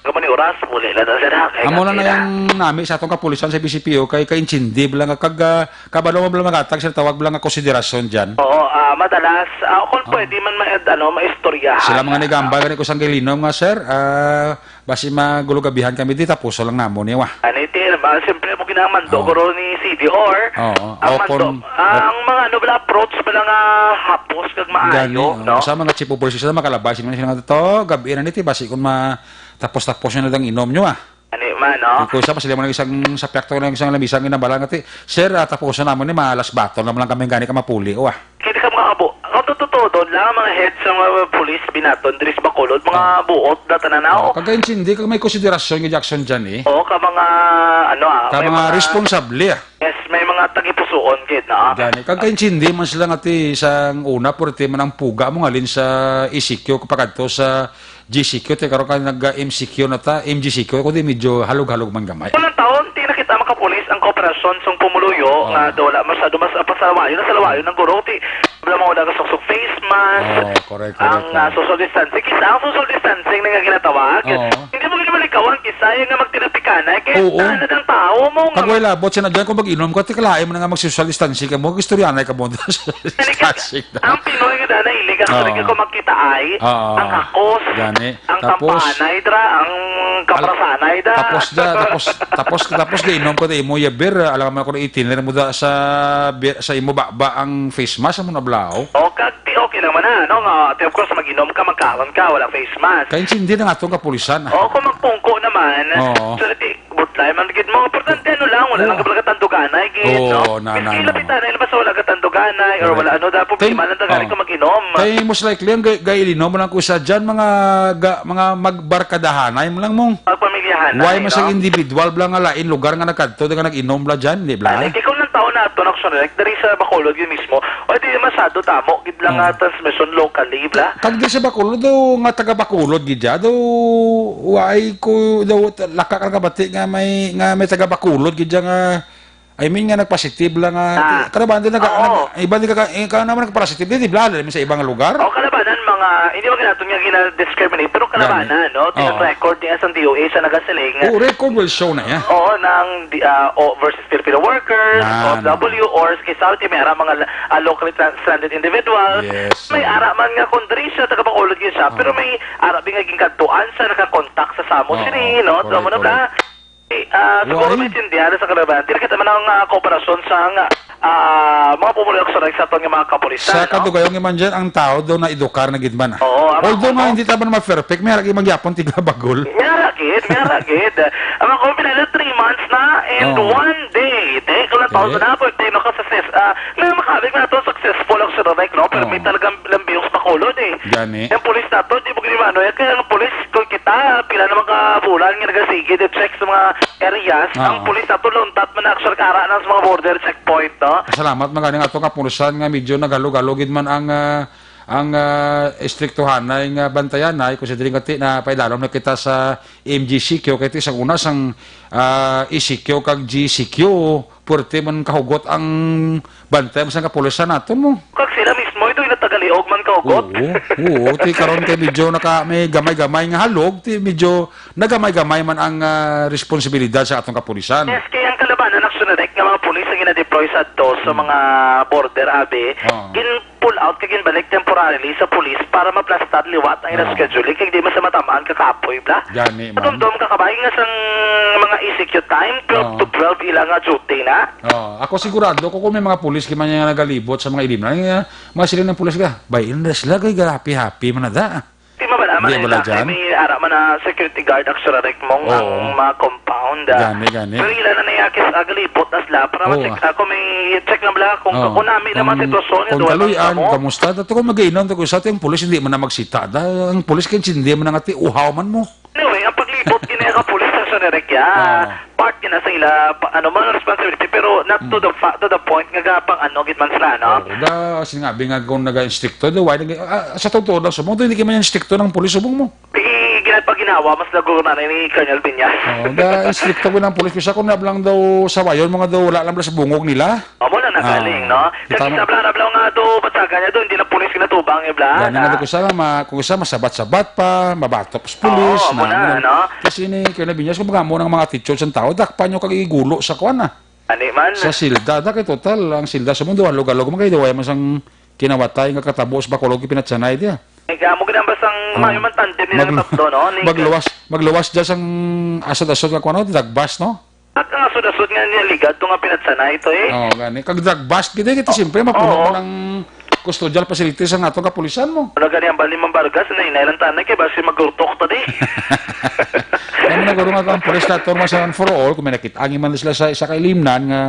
Kamo ni oras, muli lang na, sir, ha? Kay Amo na nga na sila. Ang nami sa atong kapulisan sa B C P O, kay, kay intindi lang, kag, ah, Kabalo mo bala magatag sila tawag bala nga konsiderasyon dyan? Oo, ah, madalas, ah, kung Oo. pwede man ma-, ano, maistoryahan. Sila mga nigambal gani ko sang gilinom nga, sir, ah, basi magulugabihan kami di, tapuso lang namo ni, wa. Ani, ti, ba, siyempre, mo ginamando, Oo. guro ni C D R. Oo. Ang O mando, kung, ah, o ang mga, ano, bala, approach bala nga hapos kag maayo, Gani, oo. no? Sa mga chief of police, sila makalabay, sila, sila nga to, gabi na ni, ti, basi kung ma-, tapos-tapos nyo na dang inom nyo, ah. Ani man, no? Kung isa pa sila mo nang isang sapyak to, nang isang lamisang ginabala nga ti, "Sir, ah, tapuson naman ni, malas baton naman lang kami gani ka mapuli, oh, ah." Kaya di ka mga abo, ang totoo doon lang, mga heads sa mga police binaton, diri sa Bacolod, mga Oh. buot, data na na, Oh, oh. Kag intindi, kag may konsiderasyon nga Jackson dyan, eh. Oo, ka mga, ano, ah, Ka may mga mga responsable, ah. Yes, may mga tagipusuon, gid, no? Gani, kag intindi man sila nga ti, isang una, pwerte man ang puga mo, ngalin sa E C Q, kapag adto sa G C Q, te, karon ka nag-M C Q na ta, M G C Q, kundi medyo halog-halog man gamay. Unang taon, ti nakita makapulis ang kooperasyon sang pumuluyo Oh. nga daw wala masyado mas, ah, pasalawayon, nasalawayon ang guro, ti, wala mo wala kasuksok face mask, Oh, correct, correct, ang, ah, correct. social distancing. Kisa ang social distancing na nga ginatawag, Oh. hindi mo ginamalikawan, kisa Tayo nga magtinapikanay, kay Oo. Tanan ang tao mo nga Pag wala, bot siya na dyan, kung mag-inom ka, tikalain mo na nga mag-social distancing ka mo, istoryanay ka mo. Kani ka, Distancing na. Ang Pinoy nga dana, hilig ang Oo. Ko magkita ay, Oo. Ang hakos, Gani. Ang Tapos, tampanay, dra, ang al-, kaprasanay, da. Tapos da, tapos, tapos, tapos da inom ko da imo, yaber, alam mo ako na itiner mo da sa, bi-, sa imo baba ang face mask, amo na blaw. O, kag, di okay lang man na, no? Nga, di, of course, mag-inom ka, magkaon ka, wala face mask. Kay intindi na nga itong kapulisan. O, kung magpungko naman, Oo. So, di, butlay man gid mo. Importante, ano lang, wala lang Oo. Ka pala katanduganay, gid, Oo, no? Na, na, Miski na. Lapitan, ay, basta wala katanduganay, or Correct. Wala, ano, da, problema Kay, lang, da, gani oo. Ka mag-inom. Kay most likely, ang ga-, gailinom mo lang ko sa dyan, mga ga-, mga magbarkadahanay mo lang mo. Pagpamilyahan na, Why eh, mo sa no? Individual bla nga lain lugar nga nagkadto, di ka nag-inom bla dyan, di bla? Ay, kay kung nang taon na ito, nagsunod, diri sa Bacolod yun mismo, o di masyado tamo, gid lang Oo. Nga transmission locally, bla? Kag di sa Bacolod, do, nga taga Bacolod, gid dya, do, why ko, do, laka ka kabati nga may, nga may taga Bacolod, gid dya nga, I mean nga nagpositive lang nga, Ah. Kada banda nag-, Oo. Nag-, iba din ka, eh, ka naman nagpositive, di, di bla, alam mo sa ibang lugar? O, kalabanan, mga, hindi man natin nga gina-discriminate, pero kalabanan, Gani. No? Oo. Tinang record niya sa D O H sa nagasiling. Oo, record will show na yan. Oo, ng, di, ah, o, versus Filipino workers, Na, O F W, na. Or kay Saudi, may ara mga, ah, locally tran-, stranded individuals. Yes, May oo. Ara man nga kung diri siya, taga Bacolod yun siya, Oo. Pero may ara din nga ginkadtuan sa nakakontak sa Samo Oo, City, no? Tama correct, na ba? Correct. Eh, ah, siguro Why? Maintindihan sa kalabanan. Dili kita man ang, ah, kooperasyon sa nga, ah, mga pumulong sa sa aton nga mga kapulisan, Sa no? Kadugayong man dyan, ang tao daw na-edukar na gid man, ah. Oo, ang Although ako, nga no? Hindi taman ma-perfect, may haragi magyapon tigla bagol. May haragid, may haragid. Ang ako, pinala three months na and Oo. One day. Te, kung ang tao Okay. Na, birthday, no, ka success, ah, may makabig na to, successful ang Sodavec, no? Pero may Oo. Talagang lambiyong sa Bacolod, eh. Gani. Yung pulis na to, di mo gini mano, eh. Kaya ang pulis, kung kita, pila na mga bulan nga nagasigid, eh, check sa mga areas, ang Oo. Pulis na to, luntat man actual kara na sa mga border checkpoint, no? Salamat, magani nga to, kapulisan nga medyo naghalog-halog gid man ang, ah, ang, ah, istriktuhanay nga bantayanay, kung sa diri nga ti, na paidalom na kita sa M G C Q, kay ti sang una sang, ah, E C Q kag G C Q, puwerte man kahugot ang bantay man sang kapulisan naton mo. Kag sila mismo, ito yung natagaliog man kahugot. Oo, oo. Ti karon kay medyo naka, may gamay-gamay nga halog, ti medyo nagamay-gamay man ang, ah, responsibilidad sa atong kapulisan. Yes, kay ang kalabanan, actually, nga mga pulis ang gina-deploy sa ato sa Hmm. Mga border, abi, Oo. Gin- pull out kag ginbalik temporarily sa pulis para maplastar liwat ang ilang Oo. Scheduling kag di man sa matamaan kakapoy, bla. Gani man. Dumdom ka kabay nga sang mga E C Q time, twelve Oo. To twelve ila nga duty na. Oo. Ako sigurado ko kung may mga pulis kay man nga nagalibot sa mga ilimnan, nga mga sila ng pulis ka, bay, ila sila kay happy-happy man na da. Di ba, bala man Di na bala ila, dyan? May ara man na security guard, actually, mong Oo. Ang mga compound, ah. Gani, gani. Pero ila na niyakis, ah, galibot na sila para Oo. Ma-check ako, may check na bala kung Oo. Kung nami na mga Kung, sitwasyon, kung doon kaluy-an, ang amo. Kamusta? Dati ko mag-inom, dati ko sa ating pulis, hindi man na magsita. Da, ang pulis, kay hindi man na nga ti, uhaw man mo. Anyway, ang paglibot, gini ka pulis, ang sonerek ya. Oo. Part gina sa ila, pa, ano man, responsibility, pero not to Mm. The fa-, to the point, nga gapang ano, gid man sila, no? Oo, da, sinabi nga kung naga-instricto, da, why nag-, ah, sa totoo lang, subong, hindi ka man instricto ng pulis, subong mo. Di, ginapaginawa, mas lago na ni Colonel Viñas. Oo, da, instricto ko ng pulis, kasi ako na lang daw sa wayon, mga daw, wala lang sa bungog nila. Amo na nagaling, Ah, no? Kasi tama. Sa bla-, bla nga do, batsagan niya do, hindi na pulis kinatubang, eh, bla, Gani na. Nga do ko sa, ma-, kung sa masabat-sabat pa, mabatop sa pulis, Oo, amo na, na, ano. No? Kasi ni, kaya na binyas, kung mga mo ng mga attitude sa tao, dakpan nyo kag igulo sa kuwan, ah. Ani man. Sa silda, da, kay total, ang silda sa mundo, halog-halog, magkaidawa man sang kinawatay nga katabo sa Bacolod, pinatsanay diya. Ay, kamo ginambas ang Oh. mayo man tandem nila Maglu-, nga tatlo, no? Ni- magluwas, magluwas dyan sang asod-asod nga kuwan, no? Dagbas, no? At ang asod-asod nga niya ligad to nga pinatsanay to, eh. Oo, gani. Kag drug bust, gid, eh, ito, siyempre, mapuno Oo. Mo ng custodial facilities ang atong kapulisan mo. Wala gani ang bali mang bargas, na inay lang tanay, kay basi magurtok to, di. Kaya mo nagurong ako ang pulis na, Torma, sa one for all, kung may nakita, ang iman sila sa isa ka ilimnan nga,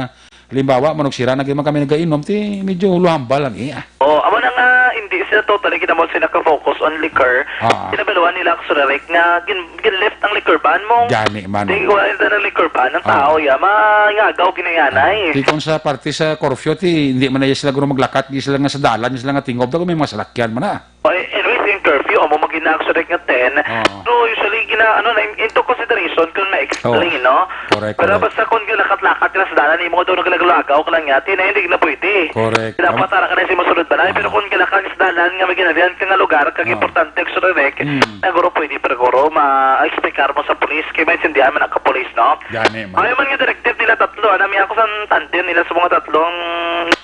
halimbawa, manog sira na gid man kami nagainom, ti medyo luhambal lang, eh, ah. Oh, amo na nga, hindi sila totally kinamot sila ka-focus on liquor. Ah. Kinabaluan nila, actually, Rick, nga gin-, gin-lift ang liquor ban mo. Gani man. Di ko alam na liquor ban ang Ah. Tao, ya, mangagaw ginayanay. Ah, di kung sa parte sa curfew, ti, hindi man na sila guro maglakat, di sila nga sa dalan, sila nga tingob, kung may mga salakyan man na. Oh, anyways, yung curfew, amo magina, actually, nga ten. Ah. So, usually, gina-, ano, na, into consideration kung na-explain, Oo. No? Correct, Pero correct. Basta kung ginakat-lakat ka na sa dalan, imo daw naglagaw ka lang niya, ti, na hindi na pwede. Correct. Dapat Am- tara ka na sa masunod balay, pero kung ginakat ka sa Lan nga may ginalihan ka nga lugar, kag Ah. importante, Action Direct, Mm. na guro pwede pa guro ma-explicar mo sa pulis, kay maintindihan man ang kapulis, no? Gani man. Ay man nga directive nila tatlo, ah, namiya ko sa tandem nila sa mga tatlong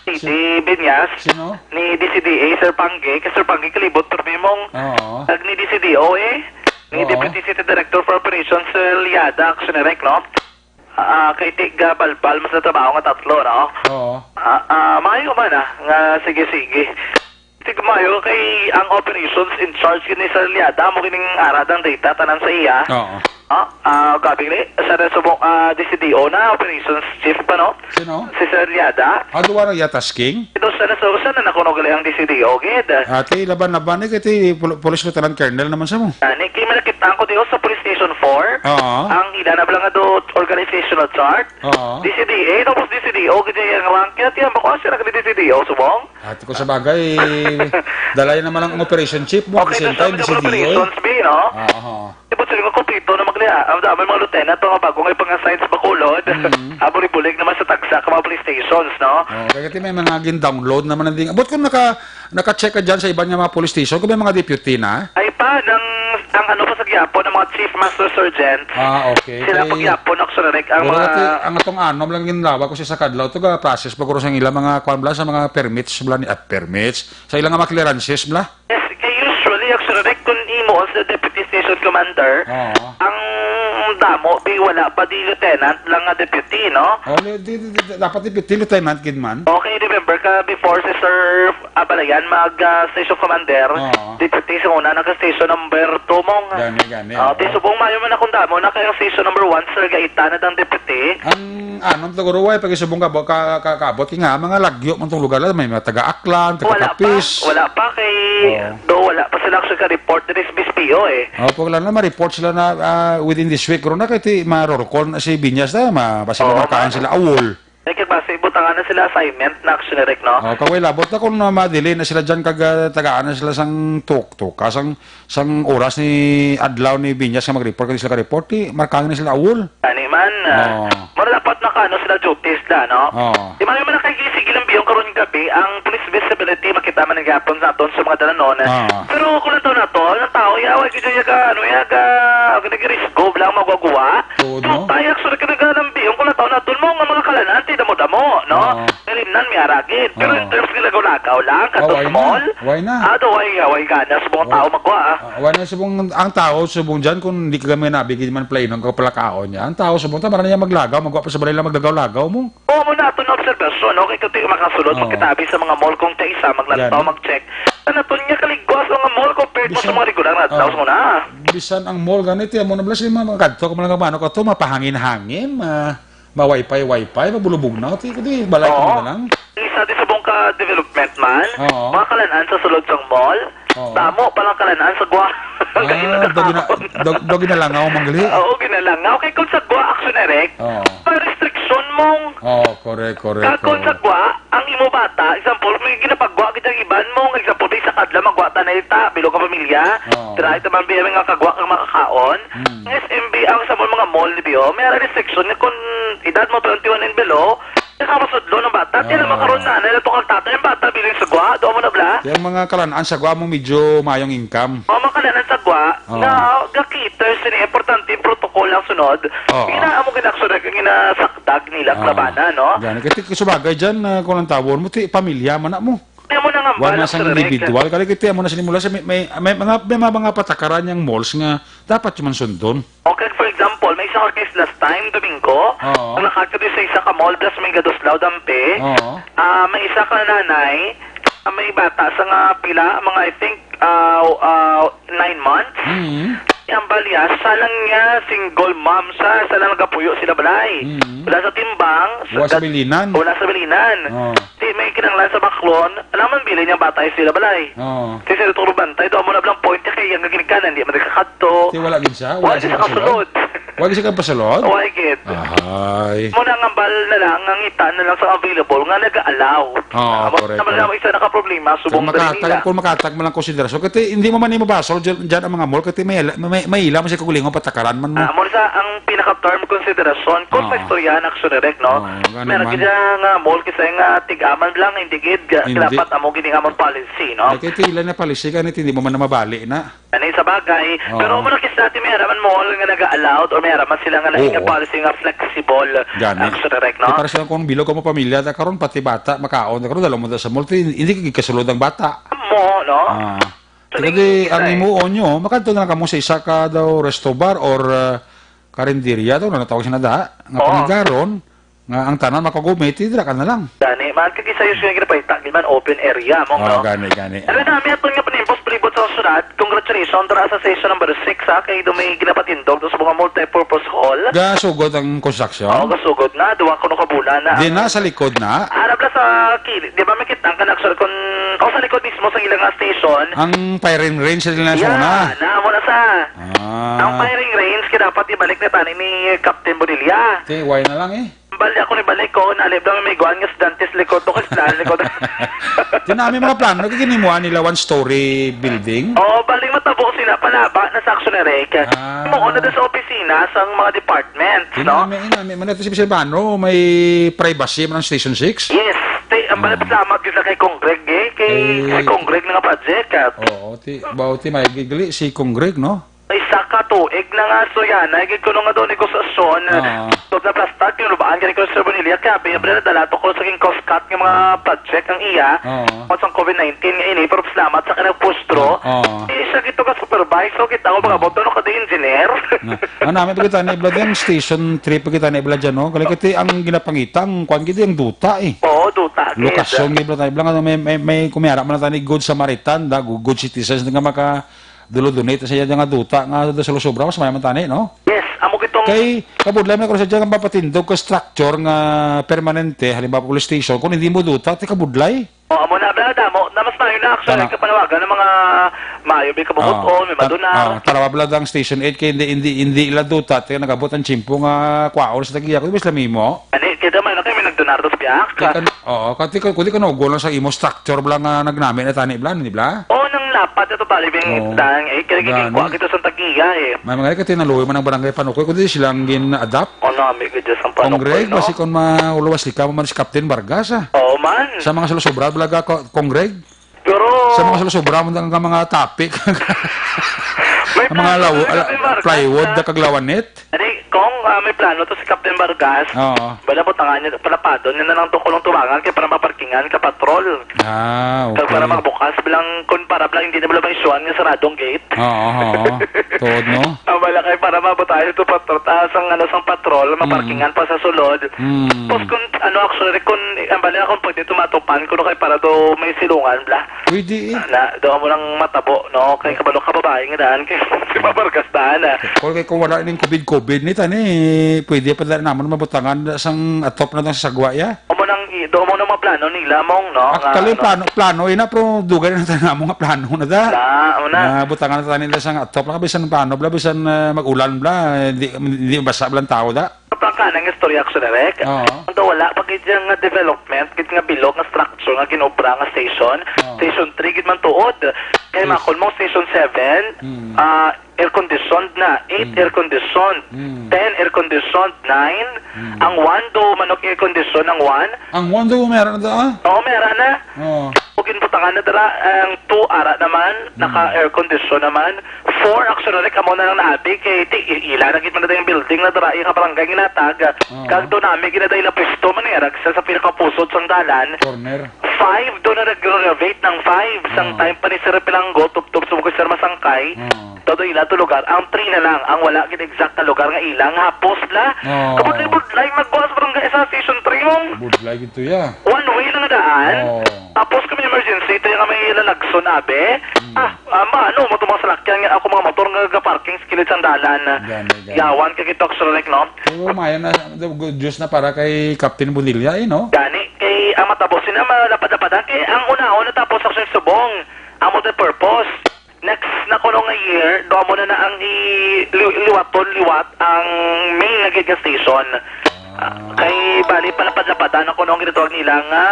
Si- city, Binyas, Sino? ni D C D A, Sir Pangge, kay Sir Pangge kalibot, pero mimong Oo. tag ni D C D O, eh, ni Oo. Deputy City Director for Operations, Sir Liada, Action Direct, no? Ah, kay tiga balbal mas natrabaho nga tatlo, no? Oo. Ah, ah, maayo man, ah, nga sige-sige. Tig maayo kay ang operations in charge gini sa Liada mo kining ara ang data tanan sa iya. Oo. Ah, ah, gabi ni sa subong, ah, D C D O na operations chief pa, no? Sino? Si Sir Liada. Ah, duwa na yata, King? Ito sa naso sa na nakuno gali ang D C D O gid. Ati laban-laban ni kay ti pol- police lieutenant colonel naman sa mo. Ani kay may nakita ko diyo sa police station four. Oo. Ang ila na bala nga do organizational chart. Oo. D C D A, tapos D C D O, gid yung rank. Kaya tiyan ba ko, ah, sila ka D C D O, subong? Ati ko sa bagay, dalay naman ang operation chief mo, at the Okay, same so time, sabi ka D C D O, eh. operations, B, no? Ah, aha. Di ba, sabi ko, kumpleto na magli-, ah, ang dami mga lieutenant, mga bago nga ipang-assign sa Bacolod. Mm. Abo, ribulig naman sa tagsa ka mga police stations, no? Oh, kaya may mga gin-download naman ang ding-, but kung naka-, naka-check ka dyan sa iban nga mga police station, kung may mga deputy na? Ay pa, nang, ang ano pa sa gyapon, ang mga chief master sergeant, Ah, okay. sila Kay pa gyapon, actually, ang Pero mga ati, ang atong anom lang ginlawa ko sa isa kadlaw, to ga process pa guro sa ila mga, kuwan bala, sa mga permits, bala ni, ah, permits, sa ilang mga clearances, bala. Yes, kay usually, actually, kung imo as the deputy station commander, Oo. ang damo, bi, wala pa di lieutenant lang nga deputy, no? Oh, di, di, di, di, dapat deputy lieutenant gid man. Okay, remember ka before si Sir Abalayan mag, ah, station commander, Oo. deputy sa una, naka-station number two mong. Gani, gani, Ah, oo. Di subong maayo man akong damo na kay ang station number one, Sir Gaitana, dang deputy. Ang anon, siguro, way, pag isubong ka, ka, ka, kaabot, kay nga, mga lagyo man tong lugar, may mga taga-Aklan, Wala pa, taga-Capiz. wala pa kay, Oo. do, wala pa sila actually ka-report diri sa B S P O, eh. Oh, pag lang na, ma-report sila na, ah, within this week, ron na, kay ti, marorokon na si Binyas na, ma-, basta Oo, markahan man. sila, awol. Ay, kag basta, ibutangan na sila assignment na actually, Rick, no? Oh, kag way labot na kung na madili na sila dyan, kag, ah, tagaan na sila sang tuk-, tuka, sang, sang oras ni adlaw ni Binyas nga mag-report, kag di sila ka-report, ti, markahan na sila awol. Ani man, ah, Oo. mura dapat naka, ano, sila duties na, no? Oo. Di man naman nakikisig ilang biyong karon gabi, ang police visibility, makita man ang gapon sa aton sa mga dalanon. Oo. Pero kung lang taon na to, ang tao, ya, wala gid ya ka, ano, ya ka, nagrisgo lang magwagwa. Tuod, no? Tayo, actually, ka nagalang biyong kung lang taon na to, mo nga mga kalanati, damo-damo, no? Oo. Nalimnan, may aragid. Pero Oo. in terms ng lagaw-lagaw lang, Ah, kato why sa na? mall, Why na? ah, do, why, why gana sa mga Why? tao magwa, ah? Ah, why na subong, ang tao, subong dyan, kung di ka gamay nabigyan man play, nung kapalakaon niya, ang tao, subong, tama na niya maglagaw, magwa pa sa balay lang, maglagaw-lagaw mo. Oo, muna ato na obserbasyon, no? Kay kung di makasulod, Oo. magkatabi sa mga mall, kung kaisa, maglantaw, Gani. mag-check. Ano to niya kaligwa sa mga mall compared mo sa Bisan, mga regular na adlaw oo. sa una? Bisan ang mall, gani, tiyan mo na bala sila mga kadto, kung mga mano ka to, mapahangin-hangin, ma-, ma-wifi, wifi, mabulubog na, ti, kadi, balay Oo. ka na lang. Isa di subong ka development man, Oo. mga kalanaan sa sulod sang mall, Oo. damo palang kalanaan sa gwa. Ah, Kayo na do gina-, kaon. do, do ginalangaw, manggali? Oo, ginalangaw. Kay kung sa gwa, action direct, Oo. may restriction mong Oo, correct, correct, Kag kung correct. sa gwa, ang imo bata, example, may ginapagwa kita ang iban mo, nga example, may isa kadla, magwa ta na ita, bilog ka pamilya, Oo. tira ita man biya nga kagwa kang makakaon. Hmm. Ang S M B, ang sa mga mall, di ba, may ara restriction nga kung edad mo twenty-one and below, di ka masudlo ng bata. Di naman Oo. karon na, nila to kag tatay, ang bata, bilin sa gwa, doon mo na bla. Yung mga kalanaan sa gwa mo, medyo mayong income. O, mga kalanaan sa gwa, Oo. nga ga-cater sini, importante yung protocol ang sunod. Oo. Gina-, amo ginaksyon, ginasakdag nila, Oo. labanan, no? Gani, kasi sa bagay dyan, ah, kung ang tawon mo, ti, pamilya man na mo. Kaya mo nang Wala ambal, na sang Sir Rick. individual. Kaya kita mo na sinimula sa may, may, may mga, may mga, mga patakaran yung malls nga dapat yung mansundon. Okay, for example, may isa ka case last time, Domingo, Oo. ang nakakita sa isa ka mall, plus may gaduslaw dampe. Oo. Ah, may isa ka nanay, ah, may bata sa nga pila, mga, I think, ah, ah, nine months. Mm. Ang balya, sa lang niya, single mom sa, sa lang nagapuyo sila balay. Mm. Wala sa timbang, Wala sa sa bilinan. Wala sa bilinan. Oo. Di may kinanglan sa baklon, alam man bilin niyang bata yung sila balay. Oo. Kasi sa itong bantay, doon mo na blang point, kaya yung ginikanan, di man nagkakadto. Di wala gid siya? Wala Wala siya siya kasulod. kasulod. Wala siya kapasulod? Wala gid. Ahay. Muna nga bal na lang, ang ita na lang sa available nga nag-allow. Oo, Amo correct, naman correct. lang isa nakaproblema, Kung subong makatag, dali nila. kung makatag mo lang konsiderasyon, kasi hindi mo man yung mabasol dyan, dyan ang mga mall, kasi may, may, May, may ila man siya kagulingon, patakaran man mo. Ah, amo sa ang pinaka-term consideration, kung Oo. sa istorya na action direct, no? Oo, gani Meron man. gid siya nga mall, kasi nga tigaman lang, hindi gid, ga-, Hindi. dapat amo gid ang among policy, no? Ay, kay tila na policy, gani, hindi mo man na mabali na. Ani sa bagay, Oo. pero mo nakita natin, may haraman mall nga naga-allowed or may haraman sila nga Oo. naga-policy nga flexible Gani. action direct, no? Kay para sila kung bilog ka mo pamilya, ta karon pati bata, makaon, ta karon dalo mo ta sa mall, ti-, hindi ka kasulod ang bata. Mo, no? Ah. So, Kaya di, ang sa- imuon nyo, makadto na lang kamo sa isa ka daw resto bar or, ah, karinderya, daw, na natawag siya na da, nga Oo. panigaron, nga ang tanan makagumit, di dira ka na lang. Gani, man, kag isa yung siya ginapahita, di man open area mo, Oo, no? gani, gani. Ano na, may aton nga panimbos palibot sa syudad. Congratulations, dara sa session number six, ha, kay do may ginapatindog do sa mga multi-purpose hall. Gasugod ang construction? Oo, gasugod na. Duwa kuno ka bulan na. Di na, sa likod na? Harap na sa kilid. Di ba, may kitang ka na, actually, kung, o sa likod mismo sa ilang nga station. Ang firing range sa ilang Yeah, zona? na, mo na sa. Ah. Ang firing range, kaya dapat ibalik na tani ni Captain Bonilla. Ti, why na lang eh? Bali ako ni balik ko, nalib lang may guwan nga estudyante sa likod, to, kasi sa likod. Di na, may mga plano, nagkikinimuha nila one-story building? Oo, bali matabo sila, palaba na sa action na rin. Ah. Mo na sa opisina, sa mga departments, Di no? na, may, ina, may, man, ito si Mister Bano, may privacy man ang Station six? Yes, ti, ang bali Oo. salamat gid na kay Kong Greg, eh, kay, Eh. kay Kong Greg na nga project, ah. Oo, ti, bao ti may gigli si Kong Greg, no? Isa ka tuig na nga, so yan, ay gid kuno nga daw negosasyon, Oo. tod na plastar, kinulubaan gani ko sa Bonilla, kaya biyempre nadala to ko sa king cost cut nga mga project ang iya, Oo. kung sa covid nineteen nga ini, pero salamat sa kanang pustro. Oo. Eh, siya gito ka supervise, so kita ko mga boto, no, kada engineer. Na, ano, namin pagkita ni Vlad, yung station three pagkita ni Vlad dyan, no? Kali kasi ang ginapangita, ang kwan gid, ang duta, eh. Oo, duta, gid. Lokasyon, gid, Vlad, Vlad, ano, may, may, may kumiyara man na tani, good Samaritan, da, good, good citizens, nga maka, Duludunit sa iya nga duta nga sa Losubra, mas maayo man tani, no? Yes, amo gitong Kay kabudlay man ko sa dyan nga mapatindog ka structure nga permanente, halimbawa police station, kung hindi mo duta, ti kabudlay. O, amo na, bla, damo. Na mas maayo na, actually, Oo. kapanawagan ng mga maayo, may kabubuton, Oo. may Ta-, madunar. oo, tarawa bla ang Station eight, kay hindi, hindi, hindi ila duta, ti nagabot ang tsimpo nga kwaon sa tagiya, kung di ba sila mimo? Ani, kita man, kay may nagdunar dos biyak. Kay kan-, Oo, kati ko, kundi ka naugo lang sa imo structure bala nga nagnami na tani bala, di bala? Oo, nang lapat ito, pali, bing Oo. dahil, eh, kaya Gani. gigingkwa kita sa tagiya, eh. May mga kati naluoy man ang barangay Panukoy, kundi silang gin-adapt. Oo, nami, gid sa Kong Greg, Panukoy, no? basi kung mauluwas di ka, man si Captain Vargas, ah. Oo, man. Sa mga sulusobra, bala ka, Ko-, Kong Greg? Pero Sa mga sulusobra, man ang mga topic. May Ang mga plano law-, si ala-, Captain Vargas, plywood, ah. da kag lawanit. Ari, kung, ah, may plano to si Captain Vargas, Oo. bala butangan niya, palapadon niya na lang to kulong tubangan kay para maparkingan ka patrol. Ah, Kag para okay. magbukas bilang, kun para bilang hindi na bala may suwan nga saradong gate. Oo, oo. Tuod, no? Ang bala kay para mabutayan ito patrol, taas ang ano sang patrol, Mm. maparkingan pa sa sulod. Mm. Tapos kung ano, actually, kung ang bala kung pwede ito matupan, kung kay para do may silungan, bla. Pwede eh. Na, doon mo lang matabo, no? Kay kabalo ka babae nga daan, kay si Mabargas daan, ah. Kung, kay kung wala ning covid-covid ni tani, pwede pa daan namon mabutangan sang atop na tang sa sagwa, ya. Amo nang i-, doon mo nang mga plano nila, mong, no? Nga, Actually, ano? plano, plano, ina, pero dugay na tayo namon nga plano na da. Na, amo na. Nga butangan na tayo nila sang atop, lang bisan paano, bla, bisan, ah, mag-ulan, bla, hindi, hindi mabasa, bla, ang tao, da. Kapag ka nang istorya, Action Direct, Oo. ang wala pa gid yang nga development, gid nga bilog nga structure nga ginobra nga station, Oo. Station three gid man tuod. Kay Yes. makon mo Station seven, Mm. ah, air conditioned na, eight Mm. air conditioned, Mm. ten air conditioned, nine. Mm. Ang one do manok air condition ang one. Ang one do meron na, ah? Oo, meron na. Oo. Ug ginbutangan na dira, ang two ara naman, Mm. naka air condition naman. Four, actually, like, amo na lang naabi kay ti-, i-, ila na gid man na yung building na dira, yung barangay ginatag. Oo. Kag do nami ginaday na pwesto man eh, ragsa sa pinakapusod sang dalan. Corner. Five, do na nag-renovate ng five. Sang Oo. time pa ni Sir Pilanggo, tubtob sa Bukid Sir Masangkay. Oo. Todo ila to lugar. Ang three na lang, ang wala gid exact na lugar nga ilang hapos la. Oo. Kabudlay-budlay, magbukas barangay sa Station three mong. Budlay gid to, ya. One way lang nga daan. Oo. Tapos kung may emergency, ito yung may lalagson, abi. Hmm. Ah, ah, maano mo itong mga salakyan nga ako, mga motor nga ga-parking sa kilid sang dalan. Gani, gani. Yawan ka gito, Action Direct, no? Pero maya na, good news na para kay Captain Bonilla, eh, no? Gani, kay ang matabo sila, malapad-lapadan, kay ang unahon na tapos sa subong, ang multi-purpose. Next na kuno nga year, do mo na na ang i-, li-, liwaton liwat ang main nga gid nga station. Ah, kay bali palapad-lapadan na kuno ang ginatawag nila nga,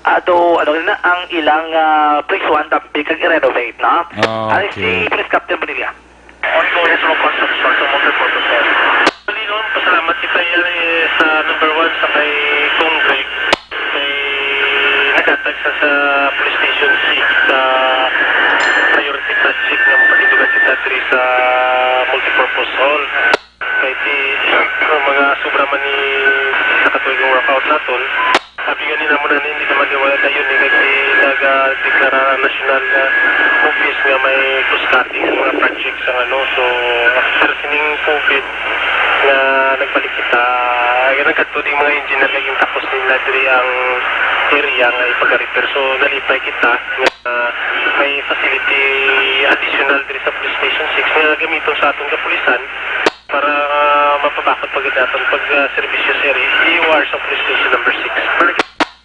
ah, do, ano na, ang ilang, ah, phase one dumping kag i-renovate, no? Ah, Ari okay. si Police Captain Bonilla. Ongoing sa mga construction sa multipurpose hall. Actually, no, pasalamat kita yan, eh, sa number one sa kay Cong Greg. Kay naghatag sa, sa police station six sa priority project nga mapatindugan kita diri sa multipurpose hall. Kay ti, ang mga sobra man ni sa katuig nga workout naton, sabi gani namo na hindi naman di wala tayo ni nagdi-, nag-deklara national nga office nga may cost cutting sa mga projects ang ano. So, after sining COVID nga nagbalik kita, ay nagkadto ding mga engineer nga yung tapos nila diri ang area nga ipag-repair. So, nalipay kita nga may facility additional diri sa Police Station six nga gamiton sa aton kapulisan para, ah, mapabakod pa gid naton pag, ah, serbisyo sa area, E O R sa Police Station number six. Balik,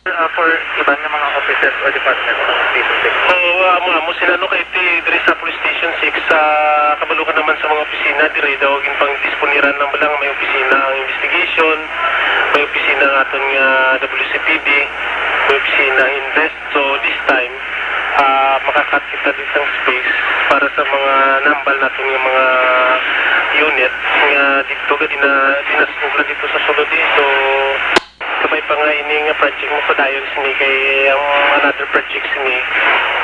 ah, for iban nga mga offices or department sa Police Station six. So, ah, amo, amo sila, no, kay ti, diri sa Police Station six, ah, kabalo ka naman sa mga opisina, diri daw ginpangdisponiran lang, lang may opisina ang investigation, may opisina ang aton nga W C P D, may opisina ang invest. So, this time, ah, makakat kita dito ng space para sa mga nambal natin yung mga unit nga dito ka dina-, dinasnog na dito sa sulod, eh. So, kabay pa nga ini nga project mo padayon sini kay ang another project sini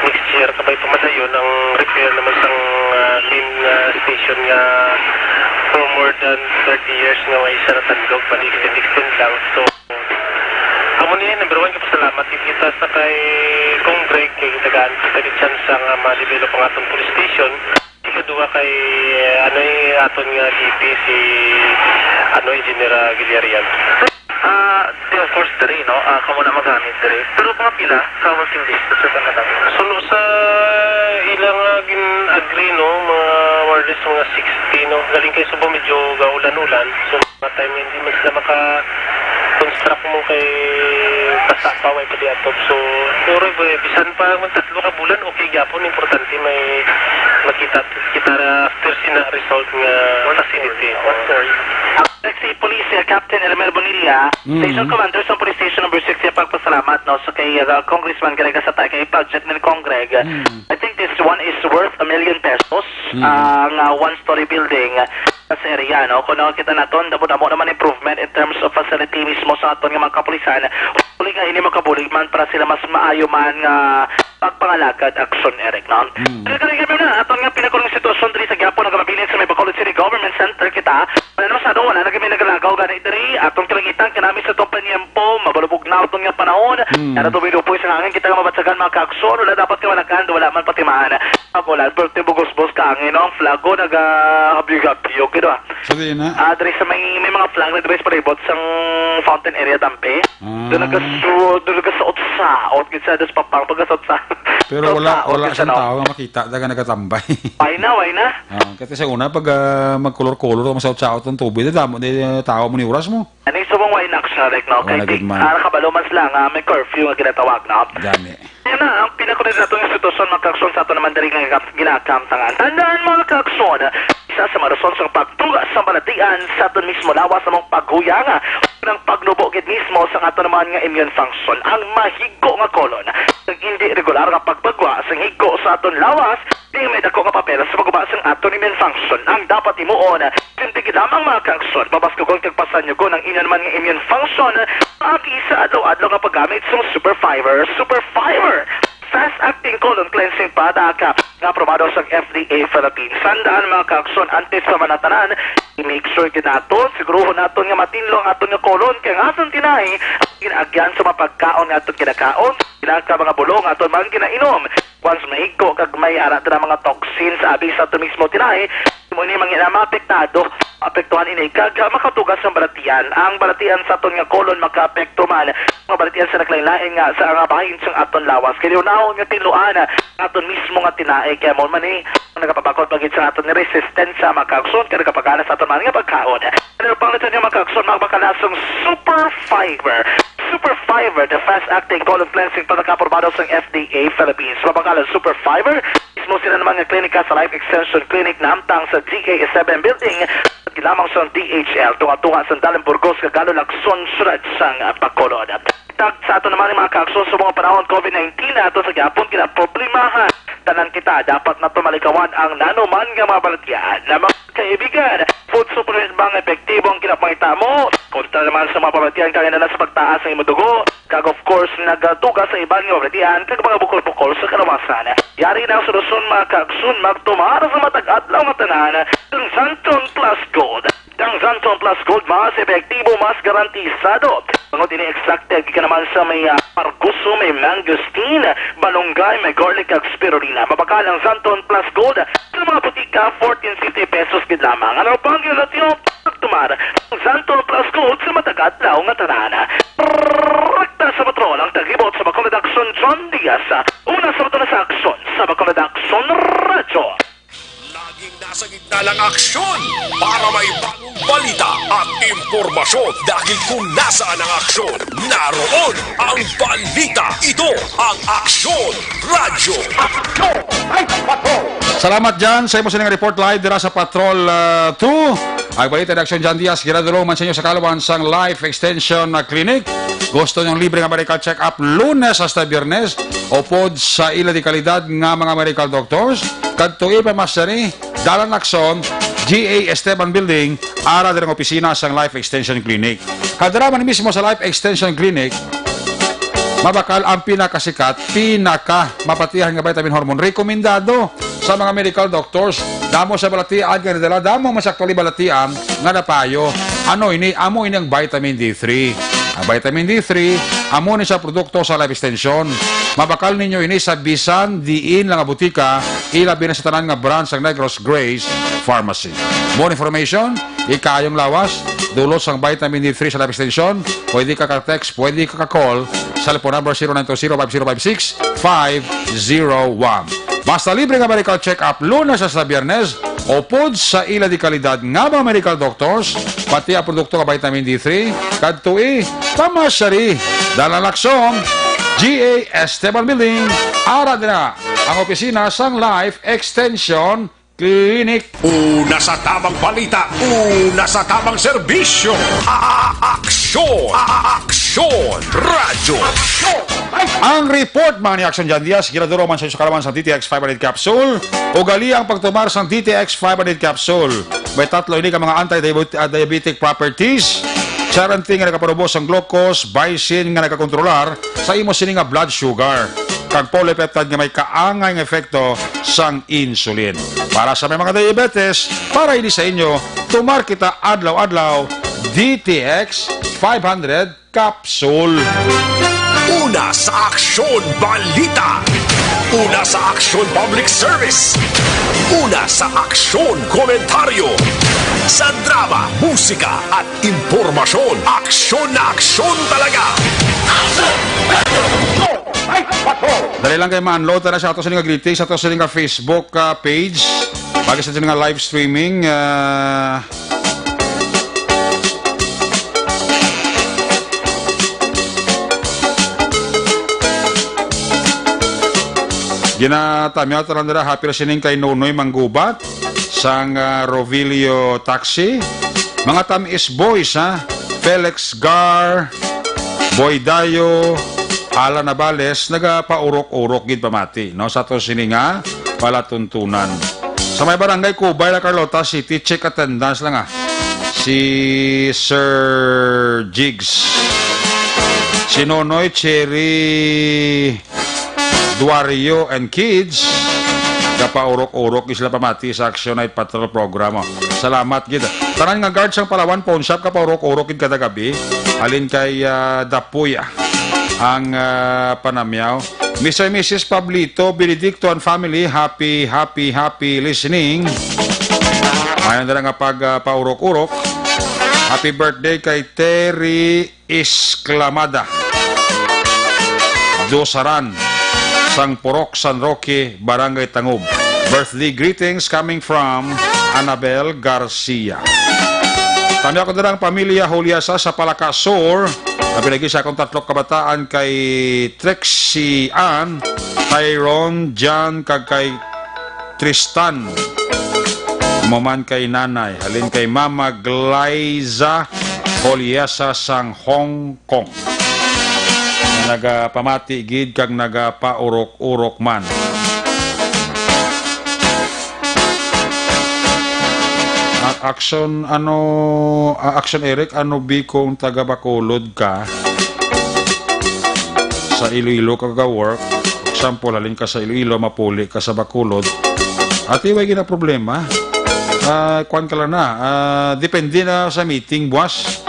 next year, kabay pa madayon ang repair naman sang, ah, main, ah, station nga for more than thirty years nga way siya natandog, bali extend, extend lang. So, amo ni number one, kapasalamat gid kita sa kay Cong Greg, kay gitagaan kita ni chance nga ma-develop ang aton police station. Ikaduha kay, eh, ano, eh, aton nga D P si, ano, Engineer, ah, Guillarian. Ah, di, of course, diri, no? Ah, kamo na magamit diri. Pero mga pila ka working days sa sa kanila? Suno sa ilang, ah, gin-agree, no, mga more or less mga sixty, no? Galing kay Subo, medyo gaulan-ulan. So, mga time hindi man sila maka-construct mo kay basa pa, way pa di atop. So, siguro, eh, bisan pa man tatlo ka bulan, okay gyapon. Importante may makita kita na after sina result nga facility. One story. Next si Police, uh, Captain Elmer Bonilla, Mm. Station Commander sa Police Station Number Six, siya pagpasalamat, no, sa kay, uh, Congressman Greg Asata, kay project ni Cong Greg. Mm. I think this one is worth a million pesos, Mm. uh, nga one-story building, uh, sa area, no? Kung nakita naton, damo-damo naman improvement in terms of facility mismo sa aton nga mga kapulisan. Hopefully nga ini makabulig man para sila mas maayo man nga pagpangalagad, Action Eric, no? Mm. Kaya kaya kami na, aton nga pinakulong sitwasyon diri sa Quiapo, nagabilin sa may Bacolod City Government Center kita. Wala na masyado, wala na kami nagalagaw gani diri. Atong kalangitan, kanami sa itong panyempo, mabalubog na aton nga panahon. Mm. Kaya tumilupoy sa hangin, kita nga mabatsagan, mga kaagson. Wala dapat kawalakan, wala man patimaan. Ako lang, pero tibugos-bos ka hangin, no? Flago, naga-habyog-habyog, gid, ah. Sa diin na? Ah, diri sa may, may mga flag na diri sa palibot sang fountain area, Dampi. Ah. Doon nagasu-, doon nagasaot-saot, gid sa dos papang pagkasaot-saot. Pero wala, saot-saot, wala gid sa siyang no? Tao nga makita, daga nagatambay. Why na, why na? Ah, kasi sa una, pag, ah, magkulor-kulor, masaot-saot ang tubig, di tamo, di, ah, tao mo ni oras mo. Ani subong why na, Action Eric, no? Wala Kay gid di, man. Ah, nakabalo man sila nga may curfew nga ginatawag, no? Gani. Yan na ang pinakulit nato nga sitwasyon, mga kaagson, sa ato naman diri nga ginakamtangan. Tandaan, mga kaagson, isa sa mga rason sa pagtuga sa balatian sa aton mismo lawas among paghuyang ng pagnubo gid mismo sa ato naman nga immune function. Ang mahigko nga colon, ang hindi regular nga pagbagwa sa higko sa aton lawas, di may dako nga papel sa pagguba sang aton immune function. Ang dapat himuon, simple gid lamang, mga kaagson, pabaskugon kag pasanyugon ang inyo naman nga immune function, paagi sa adlaw-adlaw nga paggamit sang Super Fiber. Super Fiber, fast-acting colon cleansing product, ah, nga aprobado sa F D A Philippines. Tandaan, mga kaagson, antes pa man ang tanan, i-make sure gid naton, siguruhon naton nga matinlo ang aton nga colon, kay ang aton tinai ginaagyan sa mga pagkaon nga aton kinakaon, sila ka mga bulong aton man ginainom. Once mahigko kag may ara dira mga toxins abi sa aton mismo tinai, imo ni mga maapektado, apektuhan ini kag makatugas ang balatian. Ang balatian sa aton nga colon makaapekto man mga balatian sa naglain-lain nga sa nga bahin sang aton lawas. Kay unahon nga tinluan ang aton mismo nga tinai, kay amo man ni ang nagapabakod pa gid sa aton resistensya, mga kaagson, kay nagapagana sa aton man nga pagkaon. Ano pang natin yung, mga kaagson, mga bakalasong Super Fiber. Super Fiber, the fast-acting colon cleansing product, aprobado sang F D A Philippines. Mabakal ang Super Fiber, mismo sila naman nga klinika sa Life Extension Clinic na hamtang sa G K S seven Building, at lamang sa D H L, tunga-tunga sa Dalan Burgos, Kagalo, Lacson, Siyudad sang Bacolod. Tag sa ato naman nga mga kaaksyon sa mga panahon COVID nineteen, ato sa gihapon kinaproblemahan. Tanan kita dapat nato malikawan ang nanuman nga mga balatian na mga kaibigan. Food supplement ba nga epektibo ang kinapangita mo? Kontra naman sa mga pamatian kay na sa pagtaas sa imong dugo. Kag of course, nagatuga sa iban nga pamatian kag mga bukol-bukol sa kalawasan. Yari na ang solusyon, mga kaaksyon, magtumar sa matag adlaw nga tanan. Ang Santon Plus Gold. Ang Santon Plus Gold mas epektibo, mas garantisado. Bangod ini extracted gikan naman sa may, ah, margoso, may mangosteen, malunggay, may garlic, kag spirulina. Mabakal ang Santon Plus Gold sa mga butika, fourteen fifty pesos gid lamang. Ano pang ginatyo? Pagtumar ang Santon Plus Gold sa matag adlaw nga tanan. Rekta sa patrol ang tagibot sa Bacolod Aksyon, John Diaz. Una sa patrol sa aksyon sa Bacolod Aksyon Radyo. Laging nasa gitna ng aksyon para may bagong balita at impormasyon. Dahil kung nasaan ang aksyon, naroon ang balita. Ito ang Aksyon Radyo. Salamat, Jan, sa imo sining report live dira sa Patrol, ah, two. Ang balita ni Aksyon Jan Diaz, ginadulong man sa inyo sa kaluban sang Life Extension, ah, Clinic. Gusto niyong libre nga medical check-up Lunes hasta Biyernes, upod sa ila di kalidad nga mga medical doctors. Kadtoi pa mas diri, Dalan Lacson, G A Esteban Building, ara dira ang opisina sang Life Extension Clinic. Kadara man mismo sa Life Extension Clinic, mabakal ang pinakasikat, pinaka mapatihan nga vitamin hormone. Rekomendado sa mga medical doctors. Damo sa balatian nga nadala, damo man sa aktual balatian nga napayo. Ano ini? Amo ini ang vitamin D three. Ang vitamin D three, amo ni sa produkto sa Life Extension. Mabakal ninyo ini sa bisan diin lang nga butika, ilabi na sa tanan nga branch sang Negros Grace Pharmacy. More information, ikayong lawas, dulot sang vitamin D three sa Life Extension, pwede ka ka-text, pwede ka ka-call, cellphone number zero nine two zero five zero five six five zero one. Basta libre nga medical check-up Lunes hasta Biyernes, upod sa ila di kalidad nga mga medical doctors, pati ang produkto nga vitamin D three, kadtoi, pamasyari, Dalan Lacson, G A Esteban Building, ara dira ang opisina sang Life Extension Clinic. Una sa tamang balita, una sa tamang serbisyo. A-, a-, aksyon, a-, a-, aksyon, radyo. Ang report, mga ni Aksyon Jan Diaz, ginaduro man sa inyo sa kaluban sang D T X five hundred capsule. Ugali ang pagtumar sang D T X five hundred capsule. May tatlo ini ka mga anti-diabetic properties. Charantin nga nagapaubos sang glucose, baisin nga nagakontrolar sa imo sini nga blood sugar, kag polypeptide nga may kaangay nga epekto sang insulin. Para sa may mga diabetes, para ini sa inyo, tumar kita adlaw-adlaw, D T X five hundred capsule. Una sa aksyon, balita. Una sa aksyon, public service. Una sa aksyon, komentaryo. Sa drama, musika, at impormasyon, aksyon na aksyon talaga. Dali lang kay ma-unload na sa ato sini nga greetings, sa ato sini nga Facebook, ah, page. Pag sa sini nga live streaming, ah, ginatamyaw tanan dira, happy ra sining kay Nonoy Manggubat. Sang, ah, Rovilio Taxi. Mga Tamis Boys, ha? Felix Gar, Boy Dayo, Alan Navales, nagapaurok-urok gid pamati, no? Sa to sini nga palatuntunan. Sa may barangay Cubay, La Carlota City, check attendance lang, ah. Si Sir Jigs. Si Nonoy Cherry Duario and kids, gapaurok-urok gid sila pamati sa Action Night Patrol program. Oh. Salamat gid. Tanan nga guard sang Palawan Pawn Shop, gapaurok-urok gid kada gabi. Alin kay, ah, Dapuy, ah, ang, ah, panamyaw. Mister and Missus Pablito Benedicto and family, happy, happy, happy listening. Mayan na lang nga pag, ah, paurok-urok. Happy birthday kay Terry Exclamada. Dosaran, sang Purok San Roque, Barangay Tangub. Birthday greetings coming from Annabel Garcia. Tamyaw ko dira ang pamilya Juliasa sa Palaka Sur. Kapilagi sa akong tatlo kabataan kay Trixie Ann, Tyrone, John, kag kay Tristan. Amo man kay Nanay, halin kay Mama Glyza Holiasa sang Hong Kong. nagapamati gid kag nagapaurok-urok man. A-, action, ano, a-, action, Eric, ano bi kung taga Bacolod ka? Sa Iloilo ka ga-work, example, halin ka sa Iloilo, mapuli ka sa Bacolod. Ati, way gina problema. Ah, kuwan ka lang na. Ah, depende na sa meeting, buwas.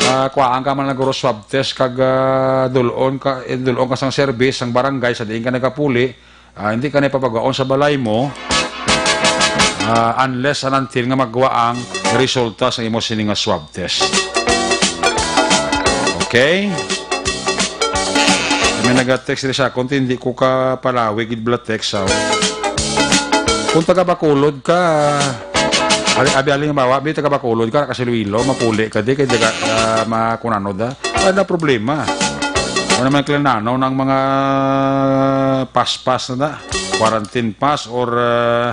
Ah, kuhaan ka man naguro swab test kag, ah, dulon ka, eh, dulon ka sang service, sang barangay, sa diin ka nagapuli. Ah, hindi ka na ipapagaon sa balay mo, ah, unless and until nga magwa ang resulta sa imo sini nga swab test. Okay? May nag-text diri sa akon, hindi ko ka palawi gid bala text, ah. Kung taga Bacolod ka, ali, abi, aling bawa, bi, taga Bacolod ka, kasi Iloilo, mapuli ka, di, kay taga, ah, makunano da. Wala na problema. Wala naman kailangan ng mga pass-pass na da. Quarantine pass or, ah,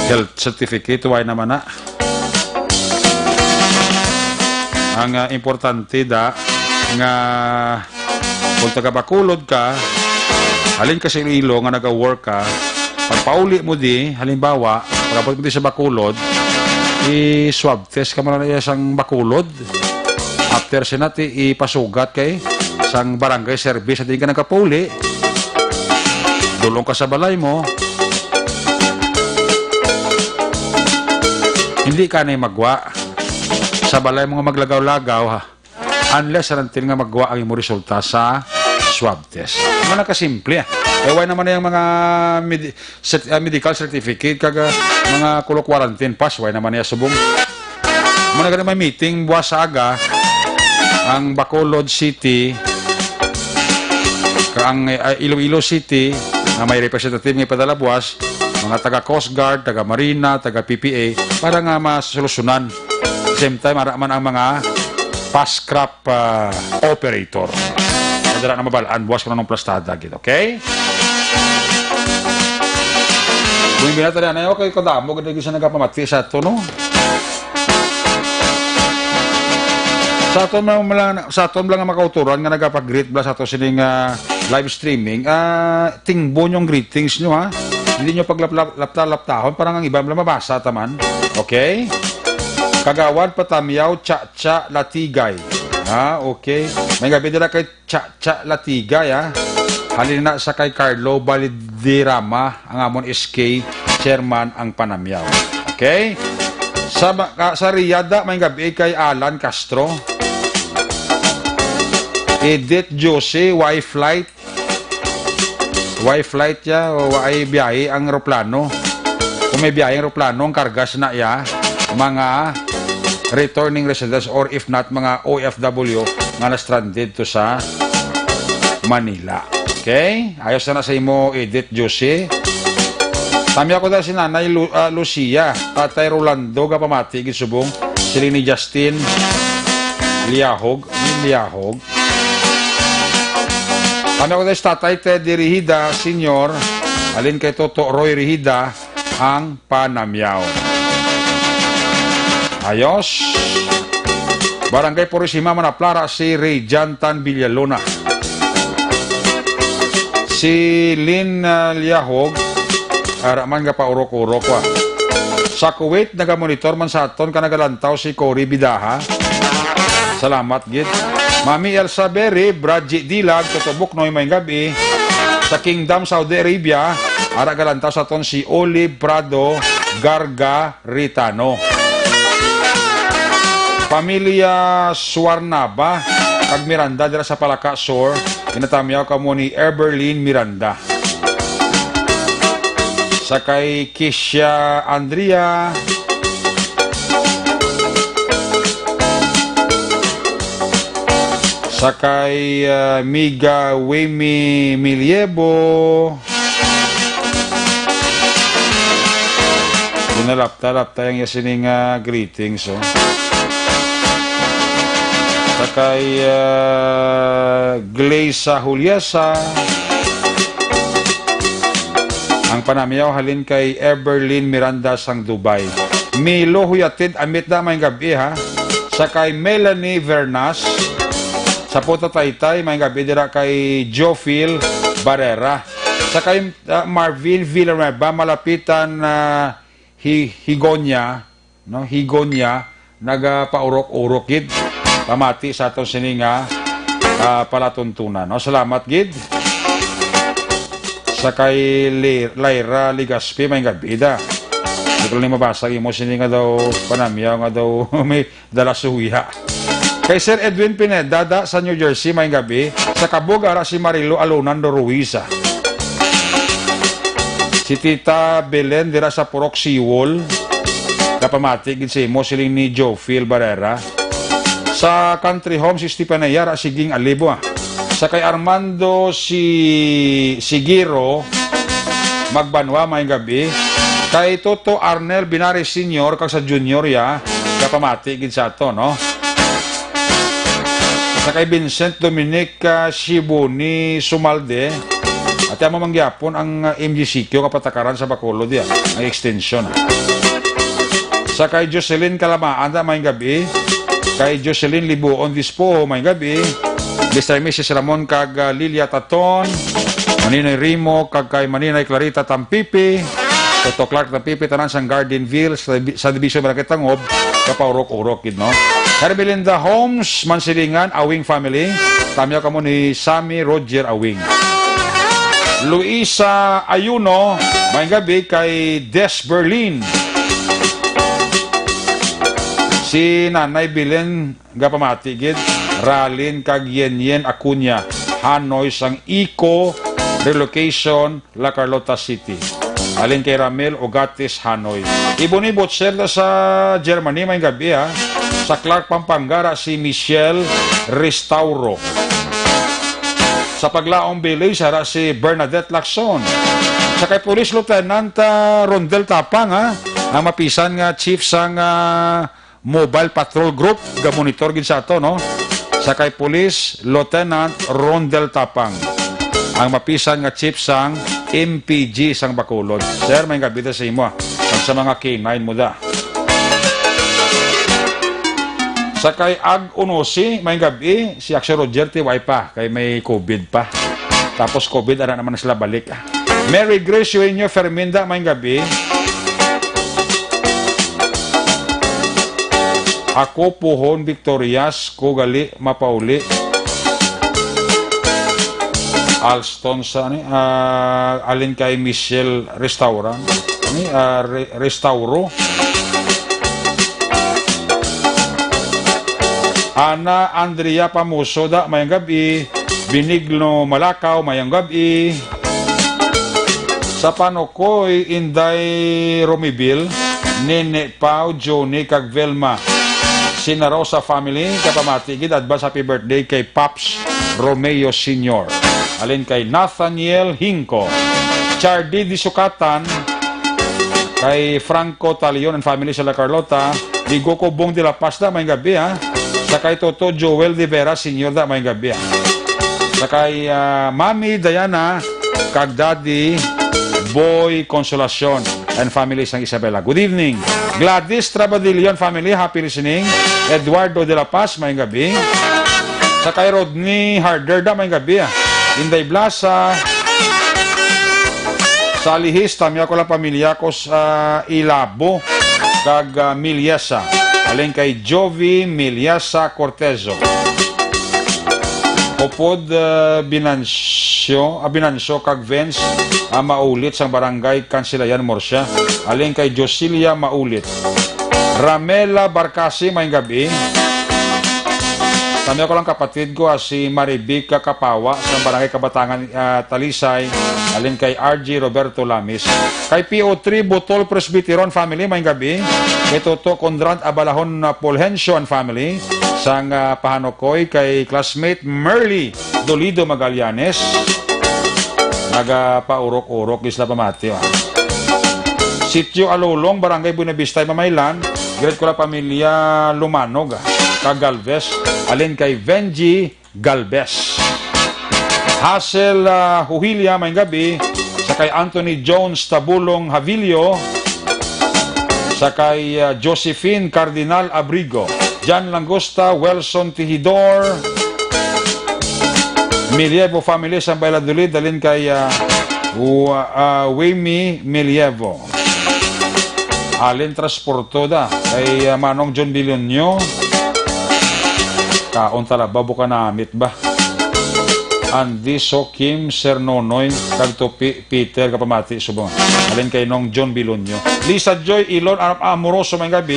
health certificate, wala naman na. Ang, ah, importante da nga kung taga Bacolod ka, halin ka sa Iloilo nga naga-work ka, pagpauli mo di, halimbawa, pag-abot mo di sa Bacolod, i-swab test ka man na iya sang Bacolod. After sinati, ipasugat kay sang barangay service sa diin ka nagkapauli. Dulong ka sa balay mo. Hindi ka na magwa sa balay mo nga maglagaw-lagaw, ha? Unless and until nga magwa ang imo resulta sa swab test. Ano na kasimple, ah. Eh, why naman na yung mga medi-, cert-, ah, medical certificate kag, ah, mga kulo quarantine pass, why naman niya subong? Muna gani may meeting buwas sa aga ang Bacolod City kag ang, ah, Iloilo City nga may representative nga ipadala buwas, mga taga Coast Guard, taga Marina, taga P P A, para nga masolusyonan. Same time, ara man ang mga pass crop, ah, operator. Madala na mabalaan buwas kung anong plastada gid, okay? Kung yung binata na, okay, kadamo gid sa nagapamati sa ato, no? Sa aton mga, mga, sa aton mga makauturan nga nagapag-greet bala sa ato sining, ah, live streaming, ah, tingbon yung greetings nyo, ha? Hindi nyo paglaptahon, parang ang iba bala mabasa taman. Okay? Kagawad Patamyaw, Cha-Cha Latigay. Ha? Okay. May gabi nila kay Cha-Cha Latigay, ha? Halin na sa kay Carlo Valderrama, ang amon S K chairman ang Panamyaw. Okay? Sa, ma-, ka-, sa Riyadh, may gabi kay Alan Castro. Edith Josie, why flight? Why flight ya? O why biyahe ang eroplano? Kung may biyahe ang eroplano, ang kargas na ya, mga returning residents or if not, mga O F W nga na-stranded to sa Manila. Okay? Ayos na na sa imo, Edith Josie. Tami ako dahil si Nanay Lu-, ah, Lucia, Tatay Rolando, gapamati, gisubong, sila ni Justin Liahog, ni Liahog. Tami ako dahil si Tatay Teddy Rihida, Senior, alin kay Toto Roy Rihida, ang Panamyaw. Ayos. Barangay Purisima, Manaplara, si Ray Jantan Villalona. Si Lynn, ah, Liahog, ara man nga paurok-urok, wa. Sa Kuwait, nagamonitor man sa aton ka nagalantaw si Cory Bidaha. Salamat gid. Mami Elsa Berry, Bradji Dilag, Toto Buknoy, may gabi. Sa Kingdom, Saudi Arabia, ara galantaw sa aton si Olive Prado Garga Ritano. Pamilya Suarnaba kag Miranda dira sa Palaka Sur, ginatamyaw kamo ni Everlyn Miranda. Sa kay Kisha Andrea. Sa kay, ah, Miga Wemi Miliebo. Ginalapta-lapta yang iya sining, ah, greetings, oh. Sa kay, ah, Gleisa Juliasa. Ang panamiyaw halin kay Everlyn Miranda sang Dubai. Milo Huyatid, amit na may gabi, ha. Sa kay Melanie Vernas. Sa Puto Taytay, may gabi dira kay Jophil Barrera. Sa kay, ah, Marvin Villanueva, malapitan na Hi-, Higonya, no? Higonya, nagapaurok-urok gid. Pamati sa aton sini nga, ah, palatuntunan, no? Salamat gid. Sa kay Li-, Lyra Legaspi, may gabi da. Di ko lang mabasa ang imo sini nga daw panamyaw nga daw may dala suya. Kay Sir Edwin Pineda da sa New Jersey, may gabi. Sa kabog ara si Marilo Alunan do Ruiza. Si Tita Belen dira sa Purok Siwol. Kapamati gid sa imo, siling ni Joe Phil Barrera. Sa Country Home si Stephen Ayara, si Ging Alibo, ah. Sa kay Armando si Sigiro, Magbanwa, may gabi. Kay Toto Arnel Binares Senior kag sa Junior ya, kapamati gid sa ato, no? Sa kay Vincent Dominic, ah, Shibuni Sumalde, ati amo man gyapon ang, ah, M G C Q kapatakaran sa Bacolod ya, ang extension, ah. Sa kay Jocelyn Kalamaan, da, may gabi. Kay Jocelyn Libuon Dispo, may gabi. Mister and Missus Ramon kag, ah, Lilia Taton, Maninoy Rimo, kag kay Maninoy Clarita Tampipi, Toto Clark Tampipi, tanan sang Gardenville, sa, sa Division Barangay Tangob, kapaurok-urok gid, no? Hermelinda Holmes, Mansilingan, Awing family, tamyaw kamo ni Sammy Roger Awing. Luisa Ayuno, may gabi kay Des Berlin. Si Nanay Bilen, gapamati gid, Ralin kag Yen Yen Acuña, Hanoy sang Eco Relocation, La Carlota City. Alin kay Ramel Ugatis Hanoy. Ibon-ibot, sir, sa Germany, may gabi, ha. Sa Clark, Pampanga, ra si Michelle Restauro. Sa Paglaong Village, ara si Bernadette Lacson. Sa kay Police Lieutenant, ah, Rondel Tapang, ha, ang mapisan nga chief sang, ah, Mobile Patrol Group, gamonitor gid sa ato, no? Sa kay Police Lieutenant Rondel Tapang, ang mapisan nga chief sang M P G sang Bacolod. Sir, may gabi da sa imo, ah. Kag sa mga K nine mo da. Sa kay Ag Unosi, may gabi, si Axel Roger, tiway pa, kay may COVID pa. Tapos COVID, ara naman na sila balik, ah. Mary Grace Eugenio Ferminda, may gabi. Ako puhon Victorias ko gali mapauli. Alston sa ni, ah, alin kay Michelle Restaurant. Ni, ah, Re-, Restauro. Ana Andrea Pamuso da, mayang gabi. Benigno Malakaw, mayang gabi. Sa Panukoy, Inday Romibil, Nene Pau, Johnny, kag Velma. Sina Rosa family, kapamati gid, advance happy birthday kay Pops Romeo Senior. Alin kay Nathaniel Hinco, Chardy Disukatan, kay Franco Talion and family sa La Carlota, Ligo Cubong de la Paz da, may gabi, ha. Sa kay Toto Joel de Vera Senior da, may gabi, ha. Sa kay, ah, Mami Diana, kag Daddy Boy Consolacion and family sang Isabela. Good evening. Gladys Trabadillo and family, happy listening. Eduardo de la Paz, may gabi. Sa kay Rodney Harder da, may gabi, ah. Inday Blasa, sa Lihis, tamyaw ko lang pamilya ko sa Ilabo, kag, ah, Milyasa. Alin kay Jovi Milyasa Cortezo. Upod, ah, Binancio, ah, Binancio kag Vince, ah, Maulit sang Barangay Kansilayan, Murcia. Alin kay Josilia Maulit. Ramela Barcasi, may gabi. Tamyaw ko lang kapatid ko, ah, si Marivic Kapawa sa Barangay Kabatangan, ah, Talisay, alin kay R G Roberto Lamis. Kay P O three Butol Presbyteron family, may gabi. Kay Toto Conrad Abalahon, ah, Fulgencio and family. Sang, ah, Pahanukoy kay classmate Merly Dolido Magallanes. Nagapaurok-urok, isla pamati, ah. Sitio Alulong, Barangay Buenavista, Mamaylan. Greet ko la pamilya Lumanog, ah, kag Galvez. Alin kay Venji Galvez. Hazel, ah, Huhilia, may gabi. Sa kay Anthony Jones Tabulong Havilio. Sa kay, ah, Josephine Cardinal Abrigo. John Langosta, Wilson Tihidor. Milievo family sa Valladolid, halin kay, ah, Wa-, ah, Wayme Milievo. Alin transporto da kay, ah, Manong John Bilonyo. Kaon tala ba, buka namit ba? Andy, Sokim, Sir Nonoy, kag Tupi, Peter, kapamati, subong. Alin kay Nong John Bilonyo. Lisa Joy Ilon, Am-, Amoroso, may gabi.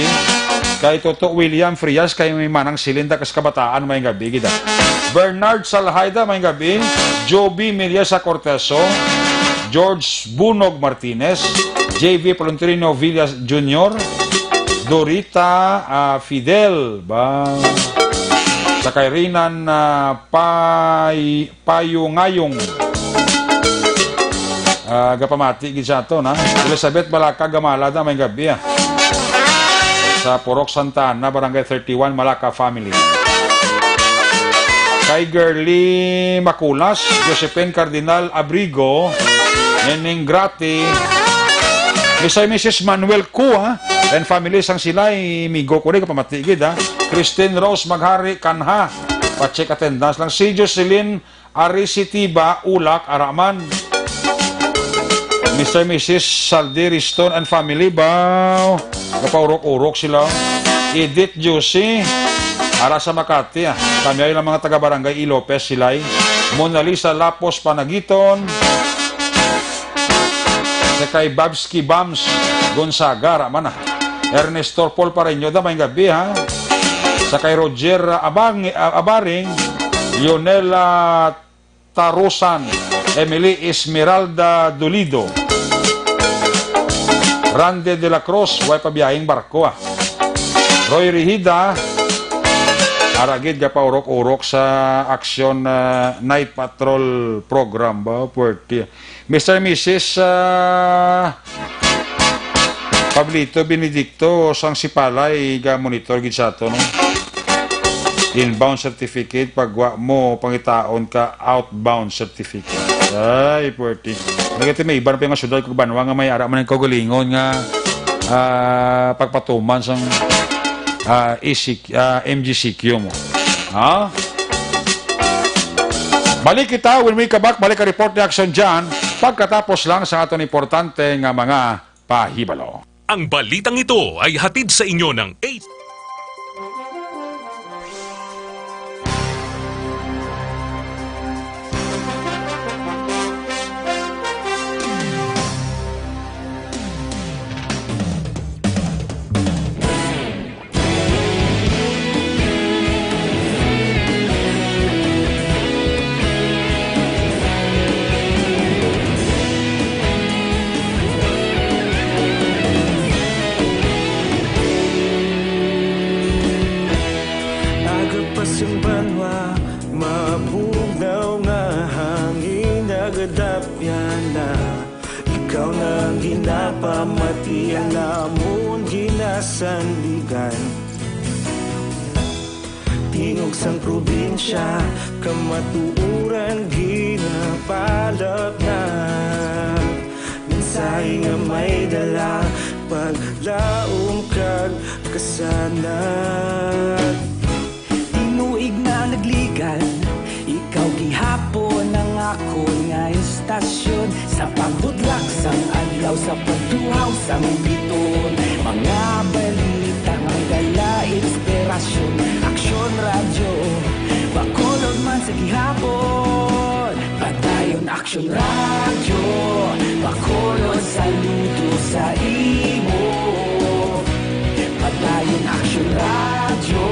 Kay Toto William Frias, kay may Manang Silinda, kas kabataan, may gabi, gida. Bernard Salhaida, may gabi. Joby Miriasa Corteso, George Bunog Martinez, J V Florentino Villas Junior, Dorita, ah, Fidel, ba? Sa kay Rinan, ah, Pay-, Payungayong. Ah, gapamati gid sa aton, ha? Elizabeth Balaka Gamala, da, may gabi, ah. Sa Purok Santa Ana, Barangay thirty-one, Malaka family. Kay Girly Maculas, Josephine Cardinal Abrigo, Neneng Grati, Mister and Missus Manuel Kua, and family sang Silay, migo ko ni kapamati gid, ha. Christine Rose Maghari Kanha, pa-check attendance lang. Si Jocelyn Arisitiba Ulak Araman. Mister and Missus Saldi Riston and family ba? Gapaurok-urok sila. Edith Juicy, ara sa Makati, ah. Kami ay lang mga taga-barangay E. Lopez, Silay. Mona Lisa Lapos Panagiton. Sa kay Babski Bams Gonzaga, ara man, ah. Ernesto Paul Pareño, da, may gabi, ha? Sa kay Roger Abang-, Abaring, Lionel, ah, Tarusan, Emily Esmeralda Dolido, Rande de la Cruz, way pabiyahing barko, ah. Roy Rihida, ara gid gapaurok-urok sa aksyon, ah, night patrol program ba, puwerte. Mister and Missus, ah, Pablito Benedicto sang Sipalay, ga-monitor gid sa ato, no? Inbound certificate, pag wa mo, pangitaon ka outbound certificate. Ay, puwerte. Nagati may iban pa nga syudad kag banwa nga may ara man ang kaugalingon nga, ah, pagpatuman sang, ah, E C Q, ah, M G C Q mo. Ha? Balik kita, when we come back, balik ang report ni Action John, pagkatapos lang sa aton importante nga mga pahibalo. Ang balitang ito ay hatid sa inyo ng A Aga pa sing banwa, mabugnaw nga hangin, nagadapyan na. Ikaw na ang ginapamati, ang amon ginasandigan. Tingog sang probinsya, kamatuoran ginapalapnag. Mensahe nga may dala, paglaom kag kasanag. Tinuig na nagligan, ikaw gihapon ang akon nga istasyon. Sa pagbudlak sang adlaw, sa pagduhaw sang biton, mga balita nga dala inspirasyon. Aksyon Radyo, Bacolod man sa gihapon. Padayon Aksyon Radyo, Bacolod, saludo sa imo. Padayon Aksyon Radyo,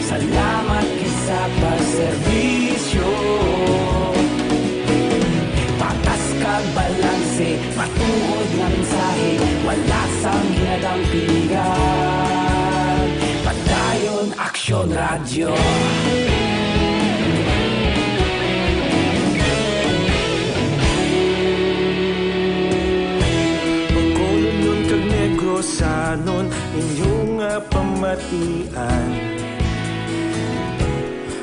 salamat gid sa pagserbisyo. Patas kag balanse, matuod nga mensahe, wala sang ginadampigan. Padayon Aksyon Radyo. Bacolod kag Negrosanon, inyo nga pamatian.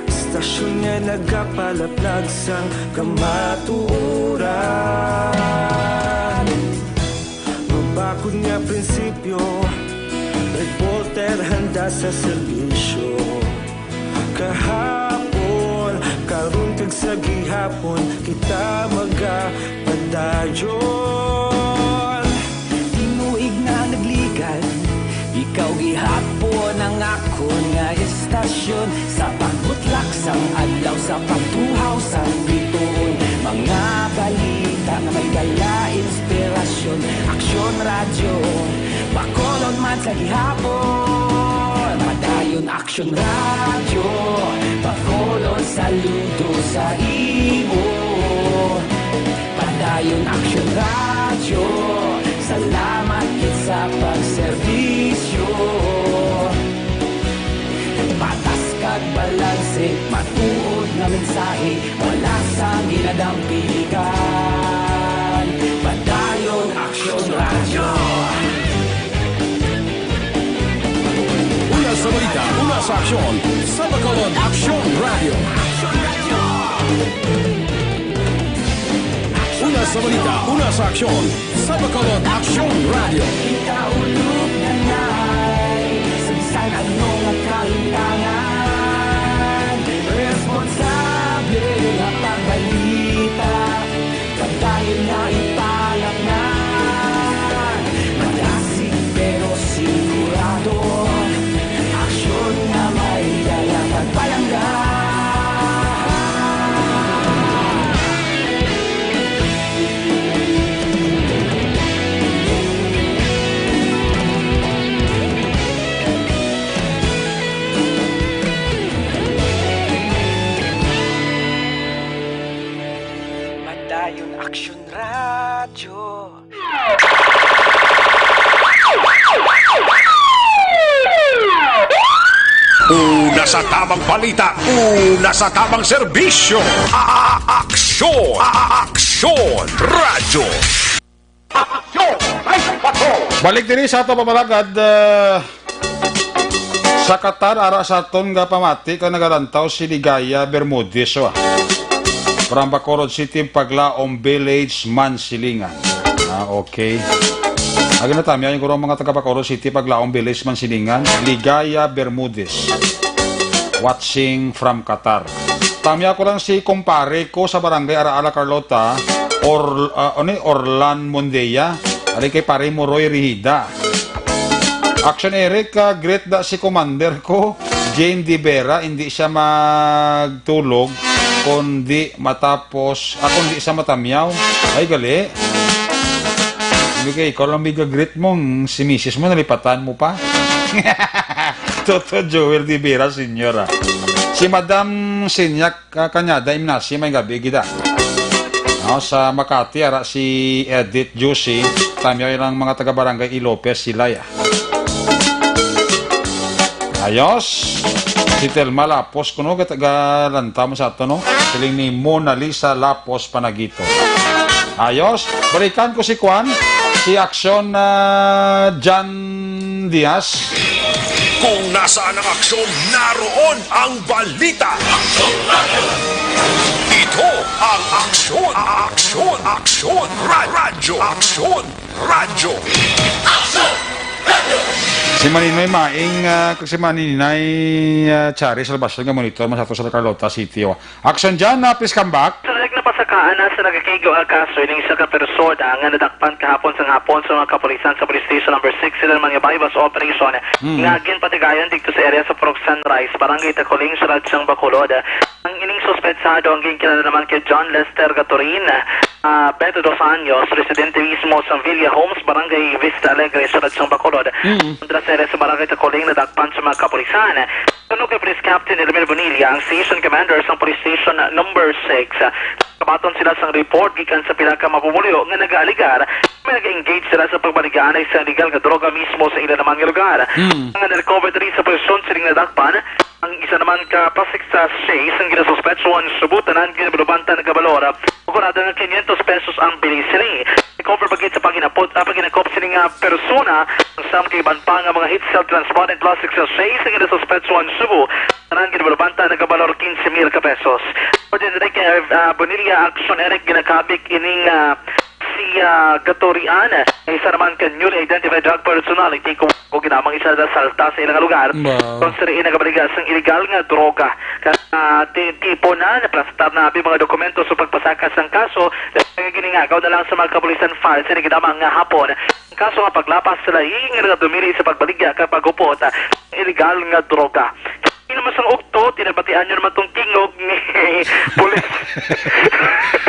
Istasyon nga nagapalaplag sang kamatuoran. Mabakod nga prinsipyo, reporter handa sa serbisyo. Kahapon, karon kag sa gihapon. Hapon kita magapadayon. Tinuig na nagligan, ikaw gihapon ang akon nga estasyon. Sa pagbutlak sang adlaw, sa pagtuhaw sang bituon, mga balita nga may dala inspirasyon. Aksyon Radyo, Bacolod man sa gihapon. Padayon Aksyon Radyo, Bacolod, saludo sa imo. Padayon Aksyon Radyo, salamat gid sa pagserbisyo. Patas kag balanse, matuod nga mensahe, wala sang ginadampigan. Padayon Aksyon Radyo. Una sa balita, una sa aksyon, sa Bacolod Aksyon Radyo. Una sa balita, una sa aksyon, sa Bacolod Aksyon Radyo. Kita ulog na nay, sa bisan ano nga kahintangan, responsable nga pagbalita. Padayon nga ipalaknag, madasig pero sigurado. Aksyon nga may dala kag palangga. Padayon Aksyon Radyo. Una sa tamang balita, una sa tamang serbisyo. A-, a-, aksyon, a-, a-, aksyon, radyo. Aksyon, ay, patrol. Balik diri sa ato pamalagad, ah, sa Qatar, ara sa aton nga pamati, kag nagalantaw si Ligaya Bermudez, oh. From Bacolod City, Paglaom Village, Mansilingan. Ah, okay. Agi na tamya yung kurang mga taga Bacolod City, Paglaom Village, Mansilingan. Ligaya Bermudez. Watching from Qatar. Tamya ko lang si kumpare ko sa barangay Araala, Carlota, Or-, ah, ano eh, Orlan Mondea. Ari kay pare mo, Roy Rihida. Action Eric, ah, greet da si commander ko, Jane De Vera, hindi siya magtulog kundi matapos, ah, kundi sa matamyaw. Ay, gali. Hindi kay ikaw lang may greet mo, si misis mo, nalipatan mo pa. Toto Joel De Vera, Senior, ah. Si Madam Sinyak, ah, Kanyada, Imnasi, may gabi, gida. No, sa Makati, ara si Edith Juicy, tamyaw ilang mga taga-barangay Ilopez, sila, ya. Ayos. Si Telma Lapos, kuno, gata-, galanta mo sa ato, no? Siling ni Mona Lisa Lapos Panagito. Ayos. Balikan ko si Kwan, si Aksyon, ah, John Diaz. Kung nasaan ang aksyon, naroon ang balita. Ito ang Aksyon, Aksyon, Aksyon, Ra-, Radyo, Aksyon, Radyo. Si Maninoy Maing, ah, kag si Maninoy, ah, Chari Salvacion nga monitor man sa ato sa Carlota City, oh. Action dyan, ah, please come back. Sa nagnapasakaan na sa nagakaigo nga kaso, ining isa ka persona nga nadakpan kahapon sang hapon sa mga kapulisan sa Police Station Number Six, sila naman nga buy-bust operation, hmm, nga ginpatigayon dito sa area sa Purok Sunrise, Barangay Taculing, Siyudad sang Bacolod. Ang ining suspetsado ang ginkinalaman kay John Lester Gaturin, ah, twenty-dos anyos, residente mismo sa Villa Homes, Barangay Vista Alegre, Siyudad sang Bacolod. Mm. Kontra sa area sa Barangay Taculing, nadakpan sa mga kapulisan. Suno kay Police Captain Elmer Bonilla, ang Station Commander sang Police Station Number Six, kabaton sila sang report gikan sa pila ka mamumulyo nga nagaalegar may nag-engage sila sa pagbaligyaanay sa illegal nga droga mismo sa ila naman nga lugar. Hmm. Ang na-recover diri sa posisyon sining nadakpan, ang isa naman ka pasig sa sachet sang ginasuspetsohan subot tanan ginabalubantan nga balor. Bukod nga quinientos pesos ang bili sini. Recover pa gid sa paghinapot, ah, paghinakop sini nga persona, ang sam kay iban pa nga mga heat cell transparent plastic sachet sa ginasuspetsohan subot, tanan ginabalubantan nagabalor quince mil ka pesos. According kay, ah, Bonilla, Action Eric, ginakabig ining, ah, si, ah, Gaturian, isa naman ka newly identified drug personality kung, kung ginamang isa na salta sa ilang lugar. Wow. Kung sa riin nagabaligya sang illegal nga droga, ka, ah, ti-, tipo na, napresentar na abi mga dokumento sa pagpasaka sang kaso, kaya giningagaw na lang sa mga kapulisan file sa ginamang nga hapon. Ang kaso nga paglapas sa laing nga dumili sa pagbaligya kag paghupot, ah, illegal nga droga. Hindi naman sang ugto, tinabatian nyo naman tong tingog ni Police.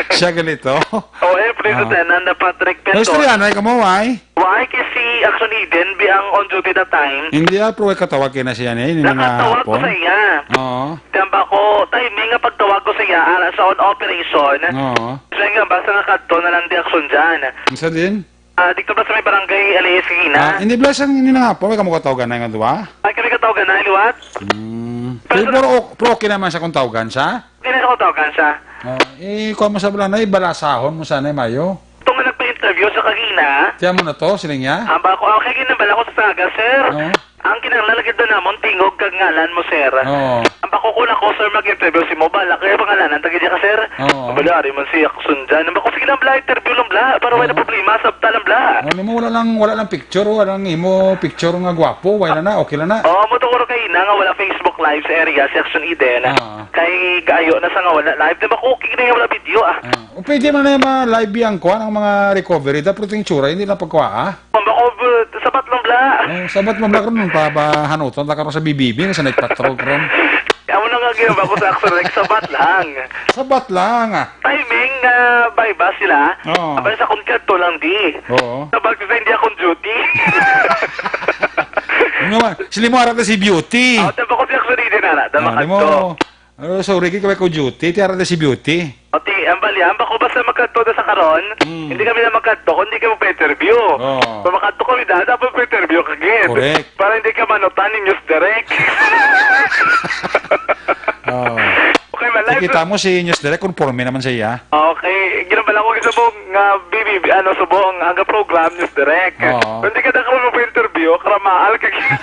Siya ganito? O, eh, Police Ah. Lieutenant na Patrick Pinto. Istorya na, ikaw mo, why? Why? Kasi si Action Eden, be ang on duty that time. Hindi, ah, pero katawag kayo na siya niya, yun yung Nakatawag ko hapon. sa iya. Oo. Tiyamba ko, timing nga pagtawag ko sa iya, ara sa on operation. Oo. Siya nga, basta nga kadto na lang di action dyan. Isa din? Ah, dito ba sa may barangay Alice Gina? Ah, hindi, bala siyang hindi na nga po, may kamukatawagan na nga duwa? Ay, kami katawagan na, liwat? Hmm. Pero Pero, pero, ok- pero okay naman sa kung tawagan siya? Hindi na sa kung tawagan siya. Oh, eh, kuha mo sa bala na, ibalasahon mo sana, mayo. Ito nga nagpa-interview sa kagina. Tiyan mo na to, siling niya? Ang ba ako, okay, ginabala ko sa saga, sir. Oo. Ang kinahanglan lagi doon namon, tingog kag ngalan mo, sir. Oo. Ang bakukon ako, sir, mag-interview si mo, bala, kaya pangalanan, tagi ka, sir. Oo. Ang bala, ari man si Action dyan. Ang bako, sige lang, bala, interview lang, bala, para wala Oo. problema, sabta lang, bala. Ano mo, wala lang, wala lang picture, wala lang imo picture nga gwapo, wala na, okay lang na. Oo, mo to, kuro kayo na nga wala Facebook Live sa area, si Action Eden. Oo. Kay gayo na sa nga wala live, di ba, okay na yung wala video, ah. Ah, o pwede man na yung mga live yang kuha, ang mga recovery, dapat yung tsura, hindi na pagkuha, ah. Mamba ko, sabat lang, bla. Oh, sabat mo, bla, karon pa ba hanuton ta karon sa B B B, sa night patrol karon? Amo na nga gyud ako sa Action Rec, sabat lang. Sabat lang, ah. Timing, ah, by bus sila. Oo. Abay sa kung kadto lang di. Oo. Sa bag sa hindi akong duty. Ano naman? Sila mo harap na si Beauty. Ah, tama ko si Action Rec din, ara. Tama Ah, di kadto. mo. Ano, sorry, kay kami ko duty. Tiara na si Beauty. O, ti, ang bali, ang bako basta magkadto na sa karon, Mm. hindi kami na magkadto, kundi kami pa-interview. Oo. Kung makadto kami daan, dapat pa-interview ka, gid. Correct. Para hindi ka manutan ni News Direct. Oo. Okay, man, live. Nakita mo si News Direct, conforme naman sa iya. Okay, ginabala ko sa buong, nga, B B B, ano, sa buong, ang program, News Direct. Oo. Kung hindi ka na karoon mo pa-interview, karamaal ka, gid.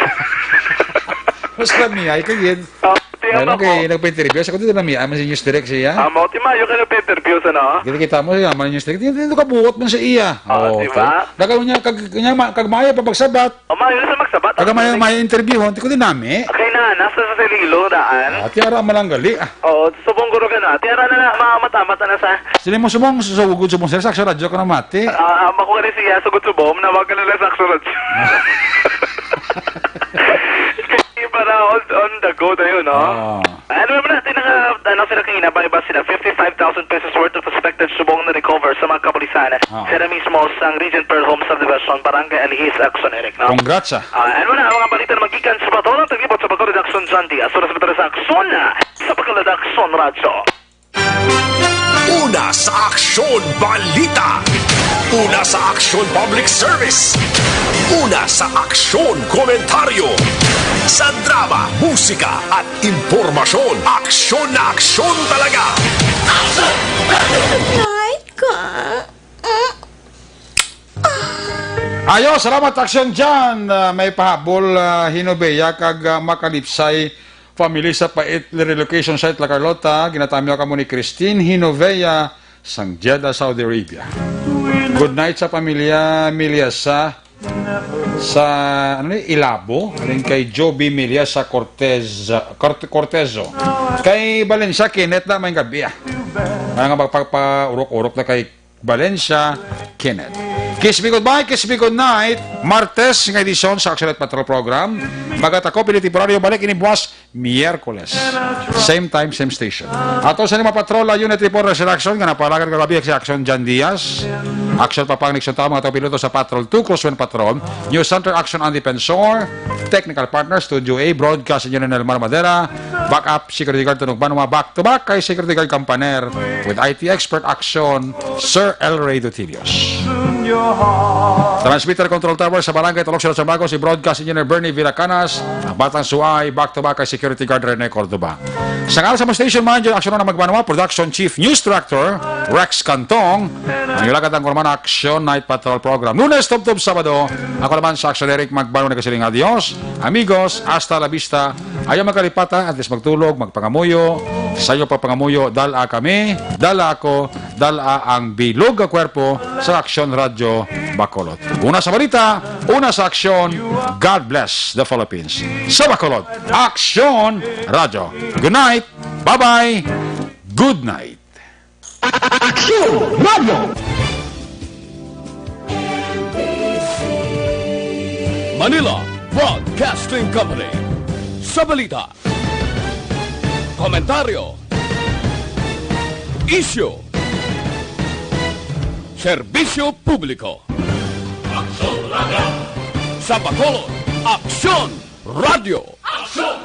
Mas kami, ay, kagid. Oh, ti, Meron amo ko. kay nagpa-interview. Sa kundi na may aman si News Direct siya. Amo, ti mayo ka nagpa-interview sa, no? Kita, kita mo siya, man News Direct. Dito, dito ka buot man sa iya. Oh, Oh, di ba? Daga niya, kag, niya, ma-, kag maya pa magsabat. Oh, mayo sa magsabat. Kag maya, maya interview, hindi ko din nami. Kay na, nasa sa Sililo daan. Ah, tiara malanggali, ah. Oo, subong guro ka na. Tiara na na, ma-, mata-mata na sa. Sila mo subong, subong, subong, sila sa Action Radyo ka na mati. Ah, ah, mako ka rin siya, sugot subong, nawag ka na lang sa Action Radyo. Para on, on the go tayo, no? Oo. Ano naman natin ang, ah, ano sila kanina, ba, iba sila, fifty-five thousand pesos worth of suspected subong na recover sa mga kapulisan. Oo. Sila mismo sa Regent Pearl Home Subdivision, Barangay Alihis, Action Eric, no? Congrats, ah. Ah, ano na ang mga balita na magikan sa Bato ng Taglibot sa Bato Redaction Sunday? Asura sa Bato sa Action, ah, sa Pagkalad Action Radyo. Una sa Aksyon Balita. Una sa Aksyon Public Service. Una sa Aksyon Komentaryo. Sa drama, musika at impormasyon, aksyon na aksyon talaga. Night ka. Ayo, salamat, Aksyon John. Ah, may pahabol, ah, Hinobeya kag, ah, Makalipsay family sa Pait Relocation Site, La Carlota. Ginatamyaw kamo ni Christine Hinovea sang Jeddah, Saudi Arabia. Good night sa pamilya Milyasa sa, ano ni, Ilabo. Alin kay Joby Milyasa Cortez, Corte-, Cortezo. Kay Valencia, Kenneth na may gabi, ah. Mga magpagpaurok-urok na kay Valencia, Kenneth. Kiss me goodbye, kiss me good night. Martes nga edisyon sa Action Night Patrol Program. Magat ako, pili temporaryo, balik ini buwas, Miyerkules. Same time, same station. Ato sa lima patrol, la Unit Report, Resurrection, nga napalagan kagabi si Action Jan Diaz. Action Papang Nixon Tao, mga tapiloto sa Patrol two, Crosswind Patrol. News Center, Action Andy Pensor. Technical Partner, Studio A, Broadcast Engineer Nelmar Madera. Backup, Security Guard Tunog Banwa, back to back kay Security Guard Campaner with I T expert action, Sir El Rey Dutilios. Transmitter Control Tower sa Barangay Tulok, Sir Sabago, si Broadcast Engineer Bernie Villacanas, ang Batang Suay, back to back kay Security Guard Rene Cordoba. Sa ngalan sa mga station manager, Aksyon na Magbanwa, Production Chief News Director, Rex Cantong, ang ilagat ang Kurman Action Night Patrol Program. Lunes, tubtob Sabado, ako naman sa Action Eric Magbanwa nagkasiling, adios, amigos, hasta la vista, ayaw magkalipata, at least magtulog, magpangamuyo, Sa iyo pa pangamuyo, dala kami, dala ako, dala ang bilog nga kwerpo sa Aksyon Radyo Bacolod. Una sa balita, una sa aksyon, God bless the Philippines. Sa Bacolod, Aksyon Radyo. Good night, bye-bye, good night. Aksyon Radyo. Manila Broadcasting Company. Sa balita, komentaryo, isyu, serbisyo publiko. Aksyon Radyo. Sa Bacolod, Aksyon Radyo. Aksyon